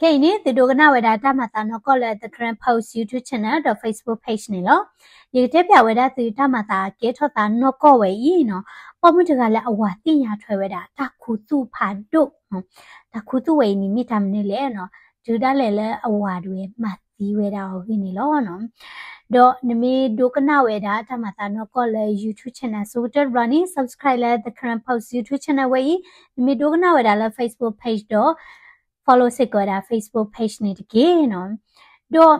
ခဲအံၤန့ၣ် သုဒိကနၣ်ဝဲဒၣ်တၢ်မၤသးနီၢ်ကီၢ်လၢ The Karen Post YouTube channel ဒီး Facebook page န့ၣ်လီၤ. ယကတဲပၠးဝဲဒၣ်သုတၢ်မၤသးကဲထီၣ်သးနီၢ်ကီၢ်ဝဲအံၤနီၤ, ပိာ်မုၣ်တဂၤလၢအဝၤသ့ၣ်ညါထွဲဝဲဒၣ်တၢ်ခူသူၣ်ဖးဒိၣ်, တၢ်ခူသူၣ်ဝဲအံၤန့ၣ်မ့ၢ်တၢ်မနုၤလဲၣ်နီၤ, တုၤဒၣ်လဲာ်လၢအဝၤဒၣ်ဝဲမၤသံဝဲဒၣ်အီၤအဂ့ၢ်န့ၣ်လီၤ. ဒီးနမ့ၢ်ဒိကနၣ်ဝဲဒၣ်တၢ်မၤသးနီၢ်ကီၢ်လၢ YouTube channel ဆိကတၢၢ်တဘျီန့ၣ် subscribe လၢ The Karen Post YouTube channel ဝဲအံၤ, နမ့ၢ်ဒိကနၣ်ဝဲဒၣ်လၢ Facebook page ဒီး follow စ့ၢ်ကီးဝဲဒၣ် Facebook page န့ၣ်တက့ၢ်နီၤ. ဒီး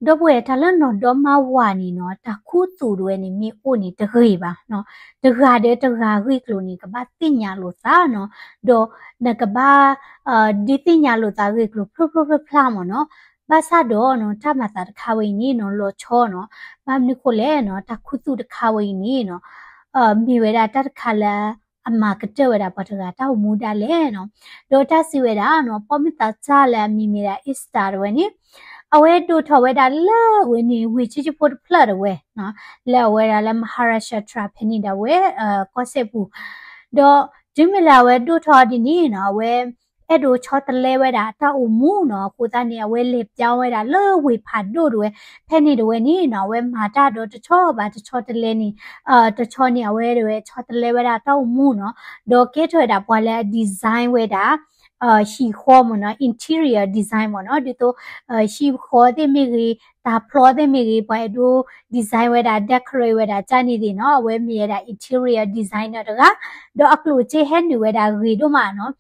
ဒီပုၢ်ဝဲၢ် တၢ်လၢနီၢ်ဒီမါဝၤန့ၣ်နီၤ, တၢ်ခူသူၣ်ဒၣ်ဝဲန့ၣ်မ့ၢ်အိၣ်န့ၣ်တဂ့ၤဘၣ်နီၤ, တဂၤဒီးတဂၤဂ့ၢ်ကျိၤန့ၣ် ကဘၣ်သ့ၣ်ညါလိာ်သးနီၤ, ဒီးနကဘၣ် ဒုးသ့ၣ်ညါလိာ်သးဂ့ၢ်ကျိၤဖျိဖျိဖျါဖျါမ့ၢ်နီၤ. ဘၣ်ဆၣ်ဒီးနီၤ တၢ်မၤသးတခါဝဲအံၤန့ၣ်နီၤ လီၤဆီနီၤ, ဘၣ်မနုၤဃိလဲၣ်နီၤ, တၢ်ခူသူၣ်တခါဝဲအံၤန့ၣ်နီၤ မ့ၢ်ဝဲဒၣ်တၢ်တခါလၢ အမၤကတၢၢ်ဝဲဒၣ်ပှၤတဂၤတၢ်အိၣ်မူဒၣ်လဲာ်နီၤ. ဒီးတၢ်စံးဝဲဒၣ်နီၤ, ပိာ်မုၣ်သးစၢ်လၢအမံၤမ့ၢ်ဒၣ် Esther ဒၣ်ဝဲန့ၣ် အဝဲဒိၣ်ထီၣ်ဝဲဒၣ်လၢဝဲန့ၣ် ဝ့ၢ်ဆံးဆံးဖိတဖျၢၣ်ဒၣ်ဝဲနီၤ, လၢအဝဲဒၣ်လၢ Maharashtra ဖဲန့ၣ်ဒၣ်ဝဲ ကီၢ်စဲၣ်ပူၤ, ဒီးတုၤမ့ၢ်လၢအဝဲဒိၣ်ထီၣ်ဒ်န့ၣ်နီၤ အဝဲ အဲၣ်ဒိးဆီတလဲဝဲဒၣ်တၢ်အိၣ်မူနီၤ, အဃိသတးန့ၣ် အဝဲလဲၤပၠီဝဲဒၣ်လၢဝ့ၢ်ဖးဒိၣ်ဒၣ်ဝဲ, ဖဲန့ၣ်ဒၣ်ဝဲန့ၣ်နီၤ အဝဲမၤတၢ်ဒီးတဆီဘၣ်တဆီတလဲန့ၣ်, တဆီန့ၣ် အဝဲဒၣ်ဝဲဆီတလဲဝဲဒၣ်တၢ်အိၣ်မူနီၤ, ဒီးကဲထီၣ်ဝဲဒၣ်ပှၤလၢအ design ဝဲဒၣ် ဟံၣ်ဃီမ့ၢ်နီၤ, interior design မ့ၢ်နီၤ, ဒ်သိး ဟံၣ်ဃီသ့ၣ်မ့ၢ်ဂ့ၤ, တၢ်ဖျီသ့ၣ်မ့ၢ်ဂ့ၤ, ပှၤအဲၣ်ဒိး design ဝဲဒၣ် decorate ဝဲဒၣ်ကၢ်န့ၣ်သ့ၣ်နီၤ, အဝဲမ့ၢ်ဝဲဒၣ် interior designer တဂၤ, ဒီးအကျိၣ်စ့ဟဲနုာ်ဝဲဒၣ်ဂ့ၤဒိၣ်မးနီၤ,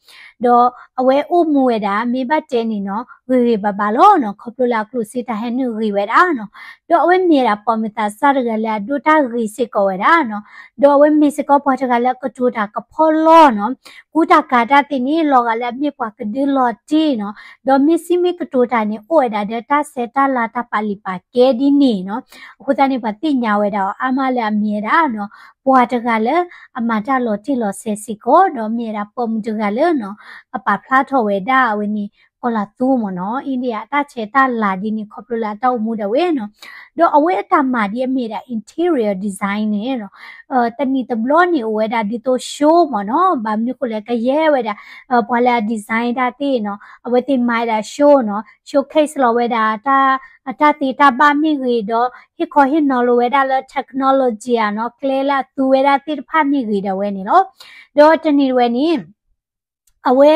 ဒီးအဝဲအိၣ်မူဝဲဒၣ် မ့ၢ်ဘၣ်တဲန့ၣ်နီၤ ဂ့ၤဂ့ၤဘၣ်ဘၣ်လီၤနီၤ, ခီဖျိလၢအကျိၣ်စ့တၢ်ဟဲနုာ်ဂ့ၤဝဲဒၣ်နီၤ, ဒီးအဝဲမ့ၢ်ဝဲဒၣ်ပိာ်မုၣ်သးစၢ်တဂၤလၢအဒိၣ်တၢ်ဂ့ၤစ့ၢ်ကီးဝဲဒၣ်နီၤ, ဒီးအဝဲမ့ၢ်စ့ၢ်ကီးပှၤတဂၤလၢကတိၤတၢ်ကဖီလီၤနီၤ, ကူတၢ်ကၤတၢ်သ့ၣ်န့ၣ် လီၤဂာ်လၢအမ့ၢ်ပှၤကဒုလီၤတံၢ်နီၤ, ဒီးမ့ၢ်စံးမ့ၢ်ကတိၤတၢ်န့ၣ် အိၣ်ဝဲဒၣ်ဒီးတၢ်ဆဲးတၢ်လၤတၢ်ပာ်လုၢ်ပာ်ကဲဒ်န့ၣ်နီၤ, အဃိသတးန့ၣ် ပှၤသ့ၣ်ညါဝဲဒၣ်အီၤအါမးလၢအမ့ၢ်ဝဲဒၣ်နီၤ, ပှၤတဂၤလၢအမၤတၢ်လီၤတံၢ်လီၤဆဲးစ့ၢ်ကီး, ဒီးမ့ၢ်ဝဲဒၣ်ပိာ်မုၣ်တဂၤလၢနီၤ, အပာ်ဖျါထီၣ်ဝဲဒၣ်အဝဲန့ၣ် ကီၤလၤသူမ့ၢ်နီၤ, India အတၢ်ဆဲးတၢ်လၤဒ်န့ၣ် ခီဖျိလၢအတၢ်အိၣ်မူဒၣ်ဝဲနီၤ, ဒီးအဝဲအတၢ်မၤဒ်အမ့ၢ်ဒၣ် interior design န့ၣ်နီၤ, တနံၣ်တဘျီန့ၣ်အိၣ်ဝဲဒၣ်ဒ်သိး show မ့ၢ်နီၤ, ဘၣ်မနုၤဃိလဲၣ် ကယဲၢ်ဝဲဒၣ် ပှၤလၢအ design တၢ်သ့ၣ်နီၤ, အဝဲသ့ၣ်မၤဝဲဒၣ် show နီၤ, showcase လီၤဝဲဒၣ် အတၢ်သ့တၢ်ဘၣ်မ့ၢ်ဂ့ၤ, ဒီးဟ့ၣ်ခီဟ့ၣ်နီၤလိာ်ဝဲဒၣ်လၢ technology နီၤ, ကျဲလၢအသူဝဲဒၣ်သ့ၣ်တဖၣ်မ့ၢ်ဂ့ၤဒၣ်ဝဲန့ၣ်လီၤ. ဒီးတနံၣ်ဝဲန့ၣ် အဝဲ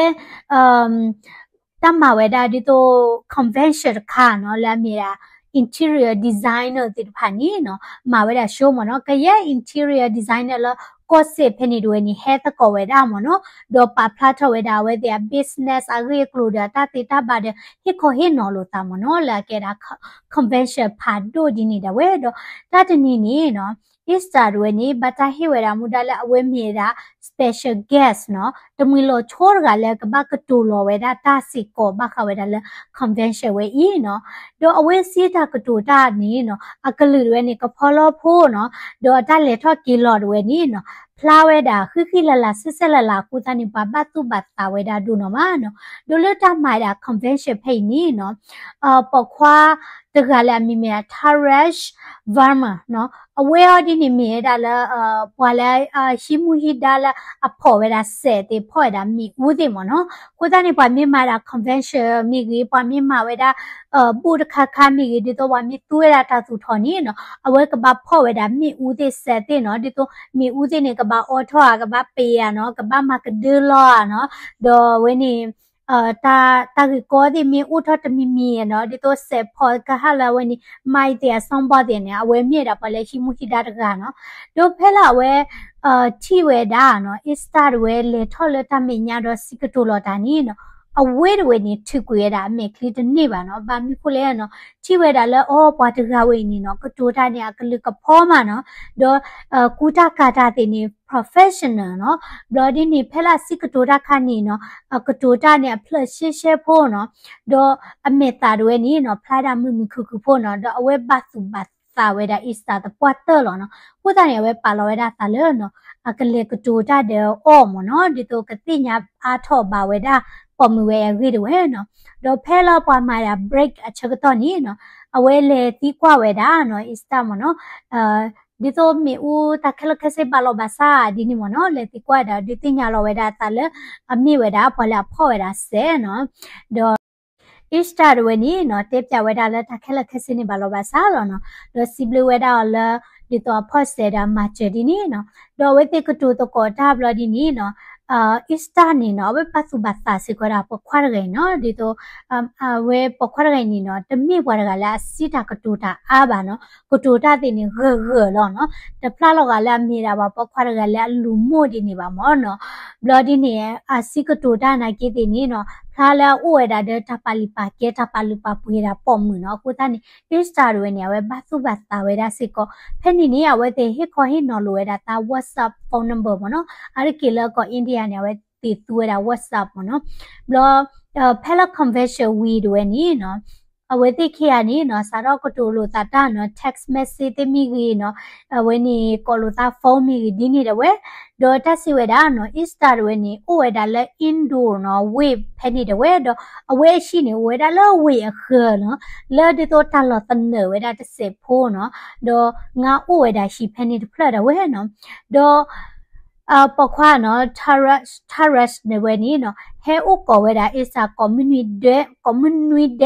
တၢ်မၤဝဲဒၣ်ဒ်သိး convention တခါနီၤ, လၢအမ့ၢ်ဒၣ် interior designer သ့ၣ်တဖၣ်န့ၣ်နီၤ, မၤဝဲဒၣ် show မ့ၢ်နီၤ, ကယဲၢ် interior designer လၢကီၢ်စဲၣ်ဖဲန့ၣ်ဒၣ်ဝဲန့ၣ် ဟဲသကိးဝဲဒၣ်မ့ၢ်နီၤ, ဒီးပာ်ဖျါထီၣ်ဝဲဒၣ်အဝဲသ့ၣ်အ business အဂ့ၢ်အကျိၤဒီး အတၢ်သ့တၢ်ဘၣ်ဒီး ဟ့ၣ်ခီဟ့ၣ်နီၤလိာ်သးမ့ၢ်နီၤ, လၢအကဲဒၣ် convention ဖးဒိၣ်ဒ်န့ၣ်ဒၣ်ဝဲဒီး တၢ်တနံၤန့ၣ်နီၤ Esther ဒၣ်ဝဲန့ၣ် ဘၣ်တၢ်ဟ့ၣ်ဝဲဒၣ်မူဒါလၢအဝဲမ့ၢ်ဝဲဒၣ် special guest နီၤ, တမှံၤလီၤဆီတဂၤလၢကဘၣ်ကတိၤလီၤဝဲဒၣ်တၢ်စ့ၢ်ကီး ဘၣ်ဃးဝဲဒၣ်လၢ convention ဝဲအံၤနီၤ, ဒီးအဝဲစံးတၢ်ကတိၤတၢ်န့ၣ်နီၤ အကလုာ်ဒၣ်ဝဲန့ၣ် ကဖီလီဖိနီၤ, ဒီးအတၢ်လဲၤထီၣ်က့ၤလီၤဒၣ်ဝဲန့ၣ်နီၤ ဖျါဝဲဒၣ်ဃံဃံလၤလၤ ဆဲးဆဲးလၤလၤအဃိသတးန့ၣ် ပှၤဘၣ်သူၣ်ဘၣ်သးဝဲဒၣ်ဒိၣ်နီၢ်မးနီၤ, ဒီးလၢတၢ်မၤဝဲဒၣ် convention ဖဲအံၤန့ၣ်နီၤ ပိာ်ခွါတဂၤလၢအမံၤမ့ၢ်ဒၣ် Taresh Verma နီၤ, အဝဲအီၤဒ်န့ၣ်မ့ၢ်ဝဲဒၣ်လၢ ပှၤလၢ ဟံးမူဟံးဒါလၢအဖီၣ်ဝဲဒၣ်စဲးသ့ၣ် ဖီၣ်ဝဲဒၣ်မ့ၣ်အူသ့ၣ်မ့ၢ်နီၤ, အဃိသတးန့ၣ် ပှၤမ့ၢ်မၤဒၣ် convention မ့ၢ်ဂ့ၤ ပှၤမ့ၢ်မၤဝဲဒၣ် ဘူးတခါခါမ့ၢ်ဂ့ၤ ဒ်သိးပှၤမ့ၢ်သူဝဲဒၣ်တၢ်သူၣ်ထီၣ်န့ၣ်နီၤ အဝဲကဘၣ်ဖီၣ်ဝဲဒၣ်မ့ၣ်အူသ့ၣ်စဲးသ့ၣ်နီၤ, ဒ်သိးမ့ၣ်အူသ့ၣ်န့ၣ် ကဘၣ်အိးထီၣ်ဧါ ကဘၣ်ပ့ၤဧါနီၤ, ကဘၣ်မၤကဒၢလီၤဧါနီၤ, ဒီးအဝဲန့ၣ် တၢ်ဂ့ၢ်ကီသ့ၣ်မ့ၢ်အိၣ်ထီၣ်တမံၤမံၤနီၤ, ဒ်သိးစဲးဖီၣ်ကဟၣ်လၢအဝဲန့ၣ် မၤသ့ၣ်အ sound board သ့ၣ်န့ၣ် အဝဲမ့ၢ်ဝဲဒၣ်ပှၤလၢဟံးမူဟံးဒါတဂၤနီၤ, ဒီးဖဲလၢအဝဲ ထံၣ်ဝဲဒၣ်နီၤ Esther ဒၣ်ဝဲလဲၤထီၣ်လၢတၢ်မဲာ်ညါဒီးစံးကတိၤလီၤတၢ်န့ၣ်နီၤ, အဝဲဒၣ်ဝဲန့ၣ် ထုးကွံာ်ဝဲဒၣ်အမဲာ်ချံတန့ၢ်ဘၣ်နီၤ, ဘၣ်မနုၤဃိလဲၣ်နီၤ, ထံၣ်ဝဲဒၣ်လၢအီၤပှၤတဂၤဝဲအံၤန့ၣ်နီၤ ကတိၤတၢ်န့ၣ် အကလုၢ်ကဖီမးနီၤ, ဒီး ကူတၢ်ကၤတၢ်သ့ၣ်န့ၣ် professional နီၤ, ဘျီဒ်န့ၣ် ဖဲလၢအစံးကတိၤတၢ်ခါန့ၣ်နီၤ အကတိၤတၢ်န့ၣ် အဖျၢၣ်ရှဲရှဲဖိနီၤ, ဒီးအမဲာ်သၣ်ဒၣ်ဝဲန့ၣ်နီၤ ဖျါဒၣ်မုာ်မုာ်ခုၣ်ခုၣ်ဖိနီၤ, ဒီးအဝဲဘၣ်သူၣ်ဘၣ်သးဝဲဒၣ် Esther သပှၢ်တၢၢ်လီၤနီၤ, အဃိသတးန့ၣ် အဝဲပာ်လီၤဝဲဒၣ်သးလၢနီၤ အကလဲၤကတိၤတၢ်ဒီးအီၤမ့ၢ်နီၤ, ဒ်သိးကသ့ၣ်ညါအါထီၣ်ဘၣ်ဝဲဒၣ် ပိာ်မုၣ်ဝဲအဂ့ၢ်ဒၣ်ဝဲနီၤ, ဒီးဖဲလၢပှၤမၤဒၣ် break အဆၢကတီၢ်န့ၣ်နီၤ အဝဲလဲၤသံကွၢ်ဝဲဒၣ်နီၤ Esther မ့ၢ်နီၤ, ဒ်သိးမ့ၣ်အူတၢ်ခဲလၢာ်ခဲဆ့ဘၣ်လီၤဘၣ်စးဒ်န့ၣ်မ့ၢ်နီၤ, လဲၤသံကွၢ်ဒီးဒုးသ့ၣ်ညါလီၤဝဲဒၣ်အသးလၢ အမ့ၢ်ဝဲဒၣ်ပှၤလၢအဖီၣ်ဝဲဒၣ်စဲးနီၤ, ဒီး Ishtar တဝဲန့ၣ်နီၤ တဲပၠးဝဲဒၣ်လၢတၢ်ခဲလၢာ်ခဲဆ့န့ၣ်ဘၣ်လီၤဘၣ်စးလီၤနီၤ, ဒီးစံးဘျုးဝဲဒၣ်အီၤလၢ ဒ်သိးအဖီၣ်စဲးဒီးအမၤစၢၤဒ်န့ၣ်နီၤ, ဒီးအဝဲသ့ၣ်ကတိၤသကိးတၢ်ဘျီဒ်န့ၣ်နီၤ Ishtar န့ၣ်နီၤ အဝဲဘၣ်သူၣ်ဘၣ်သးစ့ၢ်ကီးဒီးပိာ်ခွါတဂၤအံၤနီၤ, ဒ်သိး အဝဲပိာ်ခွါတဂၤအံၤန့ၣ်နီၤ တမ့ၢ်ပှၤတဂၤလၢအစံးတၢ်ကတိၤတၢ်အါဘၣ်နီၤ, ကတိၤတၢ်သ့ၣ်န့ၣ် ဂၢၢ်ဂၢၢ်လီၤနီၤ, တဖျါလီၤဂာ်လၢအမ့ၢ်ဒၣ်ပှၤပိာ်ခွါတဂၤလၢအလူၤမိၢ်ဒ်န့ၣ်ဘၣ်မၢ်နီၤ, ဘျီဒ်န့ၣ် အစံးကတိၤတၢ်နာ်က့သ့ၣ်န့ၣ်နီၤ ဖျါလၢအအိၣ်ဝဲဒၣ်ဒီးတၢ်ပာ်လုၢ်ပာ်ကဲတၢ်ပာ်လုၢ်ပာ်ပှ့ၤဒၣ်ပိာ်မုၣ်နီၤ, အဃိသတးန့ၣ် Ishtar တဝဲန့ၣ် အဝဲဘၣ်သူၣ်ဘၣ်သးဝဲဒၣ်စ့ၢ်ကီး, ဖဲန့ၣ်န့ၣ် အဝဲသ့ၣ်ဟ့ၣ်ခီဟ့ၣ်နီၤလိာ်ဝဲဒၣ်သး WhatsApp phone number မၢ်နီၤ, အါတက့ၢ်လၢကီၢ် India န့ၣ် အဝဲသ့ၣ်သူဝဲဒၣ် WhatsApp မၢ်နီၤ, ဘျီ ဖဲလၢ confession ဝံၤတဝဲန့ၣ်နီၤ အဝဲသ့ၣ်ခံဂၤန့ၣ်နီၤ စးထီၣ်ကတိၤလိာ်သးတၢ်နီၤ text message သ့ၣ်မ့ၢ်ဂ့ၤနီၤ, အဝဲန့ၣ်ကိးလိာ်သး phone မ့ၢ်ဂ့ၤဒ်န့ၣ်တဝဲ, ဒီးတၢ်စံးဝဲဒၣ်နီၤ Ishtar တဝဲန့ၣ် အိၣ်ဝဲဒၣ်လၢ Indore နီၤ ဝ့ၢ်ဖဲန့ၣ်တဝဲ ဒီးအဝဲအဟံၣ်န့ၣ် အိၣ်ဝဲဒၣ်လၢဝ့ၢ်အဃၢၤနီၤ, လၢဒ်သိးတၢ်လီၤသနၢၣ်ဝဲဒၣ်တစဲးဖိနီၤ, ဒီးငါအိၣ်ဝဲဒၣ်ဟံၣ်ဖဲန့ၣ်တဖျၢၣ်တဝဲနီၤ, ဒီး ပိာ်ခွါနီၤ Taras Taras န့ၣ်ဝဲန့ၣ်နီၤ ဟဲအိၣ်ကိးဝဲဒၣ် Ishtar ကိးမုၢ်နွံဒဲ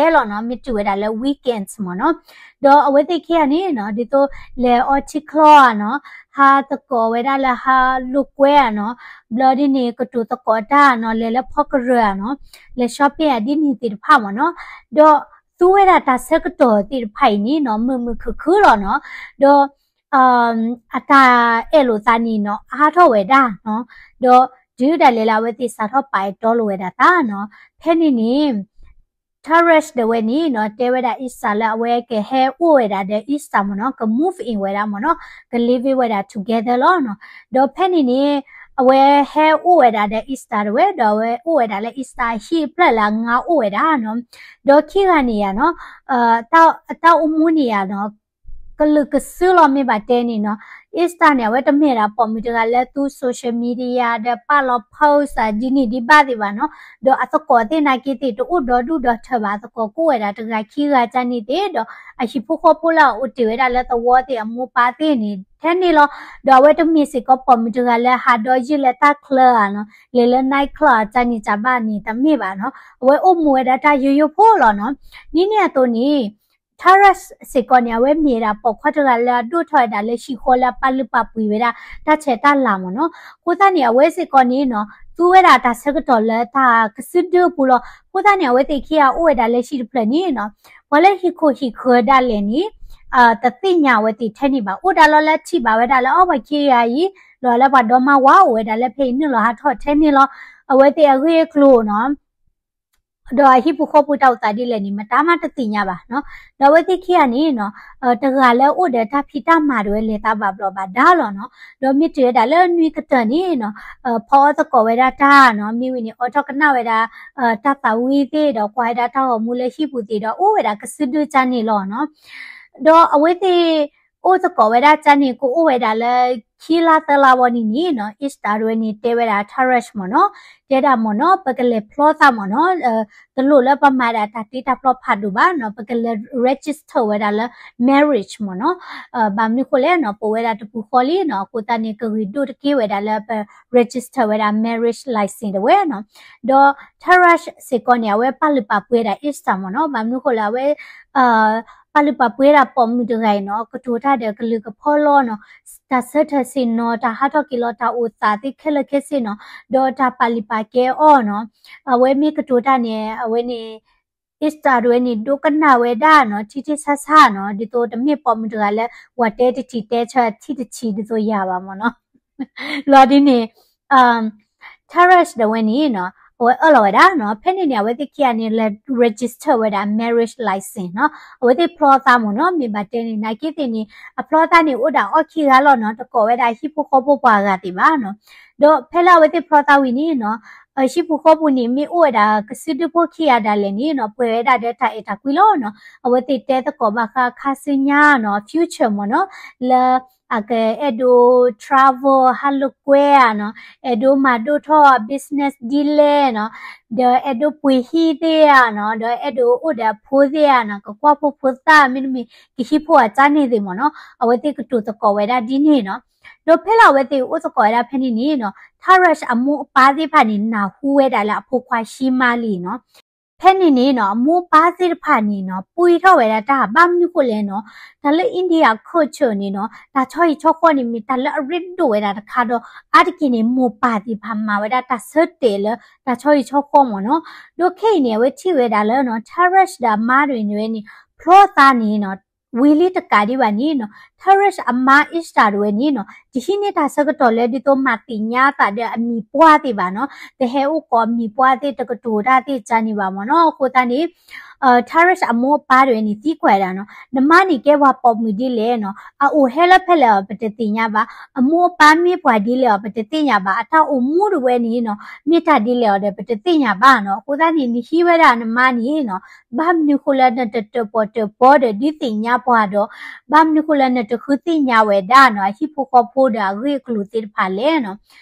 းလီၤနီၤ, မ့ၢ်တုၤဝဲဒၣ်လၢ weekends မၢ်နီၤ, ဒီးအဝဲသ့ၣ်ခံဂၤန့ၣ်နီၤ ဒ်သိးလဲၤအီထံချီဧါနီၤ, ဟးသကိးဝဲဒၣ်လၢဟးလိာ်ကွဲဧါနီၤ, ဘျီဒ်န့ၣ် ကတိၤသကိးတၢ်နီၤ လဲၤလၢဖီကရၢဧါနီၤ, လဲၤ shopping ဧါဒ်န့ၣ်သ့ၣ်တဖၣ်မၢ်နီၤ, ဒီးသူဝဲဒၣ်တၢ်ဆၢကတီၢ်သ့ၣ်တဖၣ်အံၤန့ၣ်နီၤ မုာ်မုာ်ခုၣ်ခုၣ်လီၤနီၤ, ဒီး အတၢ်အဲၣ်လိာ်သးန့ၣ်နီၤ အါထီၣ်ဝဲဒၣ်နီၤ, ဒီးတုၤဒၣ်လဲာ်လၢအဝဲသ့ၣ်စးထီၣ်ပာ်အဲၣ်တီလိာ်ဝဲဒၣ်သးနီၤ, ဖဲန့ၣ်န့ၣ် Taras တဝဲန့ၣ်နီၤ တဲဝဲဒၣ် Ishtar လၢအဝဲကဟဲအိၣ်ဝဲဒၣ်ဒီး Ishtar မၢ်နီၤ က move in ဝဲဒၣ်မၢ်နီၤ က live in ဝဲဒၣ် together လီၤနီၤ, ဒီးဖဲန့ၣ်န့ၣ် အဝဲဟဲအိၣ်ဝဲဒၣ်ဒီး Ishtar တဝဲ ဒီးအဝဲအိၣ်ဝဲဒၣ်လၢ Ishtar ဟံၣ်အဖျၢၣ်လၢအငါအိၣ်ဝဲဒၣ်နီၤ, ဒီးခံဂၤန့ၣ်ယါနီၤ အတၢ်အိၣ်မူန့ၣ်ယါနီၤ ကလုာ်ကစုလီၤမ့ၢ်ဘၣ်တဲန့ၣ်နီၤ, Ishtar န့ၣ် အဝဲတမ့ၢ်ဒၣ်ပိာ်မုၣ်တဂၤလၢသူ social media ဒီးပာ်လီၤ post ဒ်န့ၣ်ဒ်ဘၣ်သ့ၣ်ဘၣ်နီၤ, ဒီးအသကိးသ့ၣ်နာ်က့သ့ၣ် တအိၣ်ဒီဒူၣ်ဒီထၢဘၣ်, အသကိးကအိၣ်ဝဲဒၣ်တဂၤခံဂၤကန့ၣ်သ့ၣ်, ဒီးအဟံၣ်ဖိဃီဖိလၢအအိၣ်တ့ၢ်ဝဲဒၣ်လၢသဝီသ့ၣ်အမိၢ်ပၢ်သ့ၣ်န့ၣ် ထဲန့ၣ်လီၤ, ဒီးအဝဲတမ့ၢ်စ့ၢ်ကီးပိာ်မုၣ်တဂၤလၢဟးဒီယုၢ်လၢတၢ်ချၢဧါနီၤ, လဲၤလၢ night club ကန့ၣ်ကဘၣ်န့ၣ် တမ့ၢ်ဘၣ်နီၤ, အဝဲအိၣ်မူဝဲဒၣ်တၢ်ယိယိဖိလီၤနီၤ, ဒ်န့ၣ်အသိးန့ၣ် Taras စ့ၢ်ကီးန့ၣ် အဝဲမ့ၢ်ဒၣ်ပိာ်ခွါတဂၤလၢအဒိၣ်ထီၣ်ဝဲဒၣ်လၢဟံၣ်ဃီလၢအပာ်လုၢ်ပာ်ပှ့ၤဝဲဒၣ်တၢ်ဆဲးတၢ်လၤမၢ်နီၤ, အဃိသတးန့ၣ် အဝဲစ့ၢ်ကီးန့ၣ်နီၤ သူဝဲဒၣ်တၢ်ဆၢကတီၢ်လၢတၢ်ကစုဒုအပူၤလီၤ, အဃိသတးန့ၣ် အဝဲသ့ၣ်ခံဂၤအိၣ်ဝဲဒၣ်လၢဟံၣ်တဖျၢၣ်န့ၣ်နီၤ, ပှၤလၢဟံၣ်ခိၣ်ဟံၣ်ဃၢၤဒၣ်လဲာ်န့ၣ် တသ့ၣ်ညါအဝဲသ့ၣ်ထဲန့ၣ်ဘၣ်, အိၣ်ဒၣ်လီၤလၢထံၣ်ဘၣ်ဝဲဒၣ်လၢအီၤပှၤခံဂၤအံၤ လီၤလၢပှၤဒီမါဝၤအိၣ်ဝဲဒၣ်လၢဖဲအံၤနုာ်လီၤဟးထီၣ်ထဲန့ၣ်လီၤ, အဝဲသ့ၣ်အဂ့ၢ်အကျိၤနီၤ ဒီးအဟံၣ်ဖိဃီဖိတၢ်အိၣ်သးဒ်လဲၣ်န့ၣ် မတၤမးတသ့ၣ်ညါဘၣ်နီၤ, ဒီးအဝဲသ့ၣ်ခံဂၤန့ၣ်နီၤ တဂၤလၢအိၣ်ဒီးတၢ်ဖံးတၢ်မၤတဝဲလဲၤသးဘၣ်ဘျီးဘၣ်ဒါလီၤနီၤ, ဒီးမ့ၢ်တုၤဝဲဒၣ်လၢနွံကတၢၢ်န့ၣ်နီၤ ဖီအီၣ်သကိးဝဲဒၣ်တၢ်နီၤ, မ့ၢ်ဝံၤန့ၣ် အိးထီၣ်ကနၣ်ဝဲဒၣ် တၢ်သးဝံၣ်သ့ၣ်ဒီးကွၢ်ဝဲဒၣ်တၢ်ဂီၤမူလၢဟံၣ်ပူၤသ့ၣ်ဒီးအိၣ်ဝဲဒၣ်ကစုဒုကန့ၣ်လီၤနီၤ, ဒီးအဝဲသ့ၣ် အိၣ်သကိးဝဲဒၣ်ကန့ၣ် ကအိၣ်ဝဲဒၣ်လၢခံလါသၢလါဝံၤန့ၣ်န့ၣ်နီၤ Ishtar တဝဲန့ၣ် တဲဝဲဒၣ် Taras မၢ်နီၤ, တဲဒၣ်မၢ်နီၤ ပကလဲၤဖျီသးမၢ်နီၤ, တလိၣ်လၢပမၤဒၣ်တၢ်တ့တၢ်ဖျီဖးဒိၣ်ဘၣ်နီၤ, ပကလဲၤ register ဝဲဒၣ်လၢ marriage မၢ်နီၤ, ဘၣ်မနုၤဃိလဲၣ်နီၤ ပအိၣ်ဝဲဒၣ်တပူၤဃီလံနီၤ, အဃိသတးန့ၣ် ကဂ့ၤဒိၣ်တက့ၢ်ဝဲဒၣ်လၢပ register ဝဲဒၣ် marriage license တဝဲနီၤ, ဒီး Taras စ့ၢ်ကီးန့ၣ် အဝဲပာ်လုၢ်ပာ်ပှ့ၤဒၣ် Ishtar မၢ်နီၤ, ဘၣ်မနုၤဃိလဲၣ် အဝဲ ပာ်လုၢ်ပာ်ပှ့ၤဒၣ်ပိာ်မုၣ်တဂၤအံၤနီၤ, ကတိၤတၢ်ဒီးကလုာ်ကဖီလီၤနီၤ, တၢ်ဆၢထၢၣ်ဆ့ၣ်နီၤ, တၢ်ဟးထီၣ်က့ၤလီၤတၢ်အိၣ်သးသ့ၣ်ခဲလၢာ်ခဲဆ့နီၤ, ဒီးတၢ်ပာ်လုၢ်ပာ်ကဲအီၤနီၤ, အဝဲမ့ၢ်ကတိၤတၢ်န့ၣ် အဝဲန့ၣ် Ishtar တဝဲန့ၣ် ဒိကနၣ်ဝဲဒၣ်နီၤ, ထံထံဆးဆးနီၤ, ဒ်သိးတမ့ၢ်ပိာ်မုၣ်တဂၤလၢ ဝၤတဲတထံၣ်တဲဆၢထံၣ်တထံၣ်ဒ်သိးယၤဘၣ်မၢ်နီၤ လီၤဒ်န့ၣ် Taras တဝဲန့ၣ်နီၤ, အဝဲအၢၣ်လီၤဝဲဒၣ်နီၤ, ဖဲန့ၣ်န့ၣ် အဝဲသ့ၣ်ခံဂၤန့ၣ် လဲၤ register ဝဲဒၣ် marriage license နီၤ, အဝဲသ့ၣ်ဖျီသးမၢ်နီၤ, မ့ၢ်ဘၣ်တဲန့ၣ် နာ်က့သ့ၣ်န့ၣ် အဖျီသးန့ၣ် အိၣ်ဒၣ်အီၣ်ခံဂၤလီၤနီၤ, တကိးဝဲဒၣ်ဟံၣ်ဖိဃီဖိပှၤဂၤသ့ၣ်ဘၣ်နီၤ, ဒီးဖဲလၢအဝဲသ့ၣ်ဖျီသးဝံၤန့ၣ်နီၤ, ဟံၣ်ဖိဃီဖိန့ၣ် မ့ၢ်အိၣ်ဝဲဒၣ်ကစုဒုဖိခံဂၤဒၣ်လဲာ်န့ၣ်နီၤ, ပှဲၤဝဲဒၣ်ဒီးတၢ်အဲၣ်တၢ်ကွံလီၤနီၤ, အဝဲသ့ၣ်တဲသကိးဘၣ်ဃးခါဆူညါနီၤ, future မၢ်နီၤ, လၢ အကအဲၣ်ဒိး travel ဟးလိာ်ကွဲဧါနီၤ, အဲၣ်ဒိးမၤဒိၣ်ထီၣ် business ဒ်လဲၣ်နီၤ, ဒီးအဲၣ်ဒိးပှ့ၤဟံၣ်သ့ၣ်ဧါနီၤ, ဒီးအဲၣ်ဒိးအိၣ်ဒီးအဖိသ့ၣ်ဧါနီၤ, ကကွၢ်ဖိဖိသၣ် မ့တမ့ၢ် ကဟံၣ်ဖိအတၢ်န့ၣ်သ့ၣ်မၢ်နီၤ, အဝဲသ့ၣ်ကတိၤသကိးဝဲဒၣ်ဒ်န့ၣ်နီၤ, ဒီးဖဲလၢအဝဲသ့ၣ်အိၣ်သကိးဝဲဒၣ်ဖဲန့ၣ်န့ၣ်နီၤ, Taras အမိၢ်အပၢ်သ့ၣ်တဖၣ်န့ၣ် နၢ်ဟူဝဲဒၣ်လၢအဖိခွါဟံးမါလံနီၤ ဖဲန့ၣ်န့ၣ်နီၤ အမိၢ်အပၢ်သ့ၣ်တဖၣ်န့ၣ်နီၤ ပှံၢ်ထီၣ်ဝဲဒၣ်တၢ် ဘၣ်မနုၤဃိလဲၣ်နီၤ, တၢ်လၢ India culture န့ၣ်နီၤ တၢ်ဆီဟံၣ်ဆီဃီန့ၣ် မ့ၢ်တၢ်လၢအရ့ဒိၣ်ဝဲဒၣ်တခါဒီး အါတက့ၢ်န့ၣ် မိၢ်ပၢ်သ့ၣ်တဖၣ်မၤဝဲဒၣ်တၢ်ဆၢတဲာ်လၢတၢ်ဆီဟံၣ်ဆီဃီမ့ၢ်နီၤ. ဒီးခဲအံၤန့ၣ် အဝဲထံၣ်ဝဲဒၣ်လၢနီၤ Taras ဒီးအမါတဝဲန့ၣ်ဝဲန့ၣ် ဖျီသးန့ၣ်နီၤ ဝံၤလံတကးဒံးဘၣ်န့ၣ်နီၤ Taras အမါ Esta တဝဲန့ၣ်နီၤ တဟံးန့ၢ်တၢ်ဆၢကတီၢ်လၢဒ်သိးမၤသ့ၣ်ညါအသးဒီးအမံၤပှၢ်သ့ၣ်ဘၣ်နီၤ, တဟဲအိၣ်ကိးအမံၤပှၢ်သ့ၣ် တကတိၤတၢ်သ့ၣ်ကန့ၣ်ဘၣ်မ့ၢ်နီၤ. အဃိသတးန့ၣ် Taras အမိၢ်အပၢ်တဝဲန့ၣ် သံကွၢ်ဒၣ်နီၤ နမါန့ၣ်ကဲပှၤပိာ်မုၣ်ဒ်လဲၣ်နီၤ, အအိၣ်ဟဲလၢဖဲလဲၣ်အီၤ ပတသ့ၣ်ညါဘၣ်, အမိၢ်အပၢ်မ့ၢ်ပှၤဒ်လဲၣ်အီၤ ပတသ့ၣ်ညါဘၣ်, အတၢ်အိၣ်မူတဝဲန့ၣ်နီၤ မ့ၢ်တၢ်ဒ်လဲၣ်အီၤဒီး ပတသ့ၣ်ညါဘၣ်နီၤ. အဃိသတးန့ၣ် နဟံးဝဲဒၣ်နမါန့ၣ်နီၤ ဘၣ်မနုၤဃိလၢနတတၢၣ်ပီၣ်တၢၣ်ပီဒီး ဒုးသ့ၣ်ညါပှၤဒီး ဘၣ်မနုၤဃိလၢနတဃုသ့ၣ်ညါဝဲဒၣ်နီၤ အဟံၣ်ဖိဃီဖိဒီးအဂ့ၢ်အကျိၤသ့ၣ်တဖၣ်လဲၣ်နီၤ.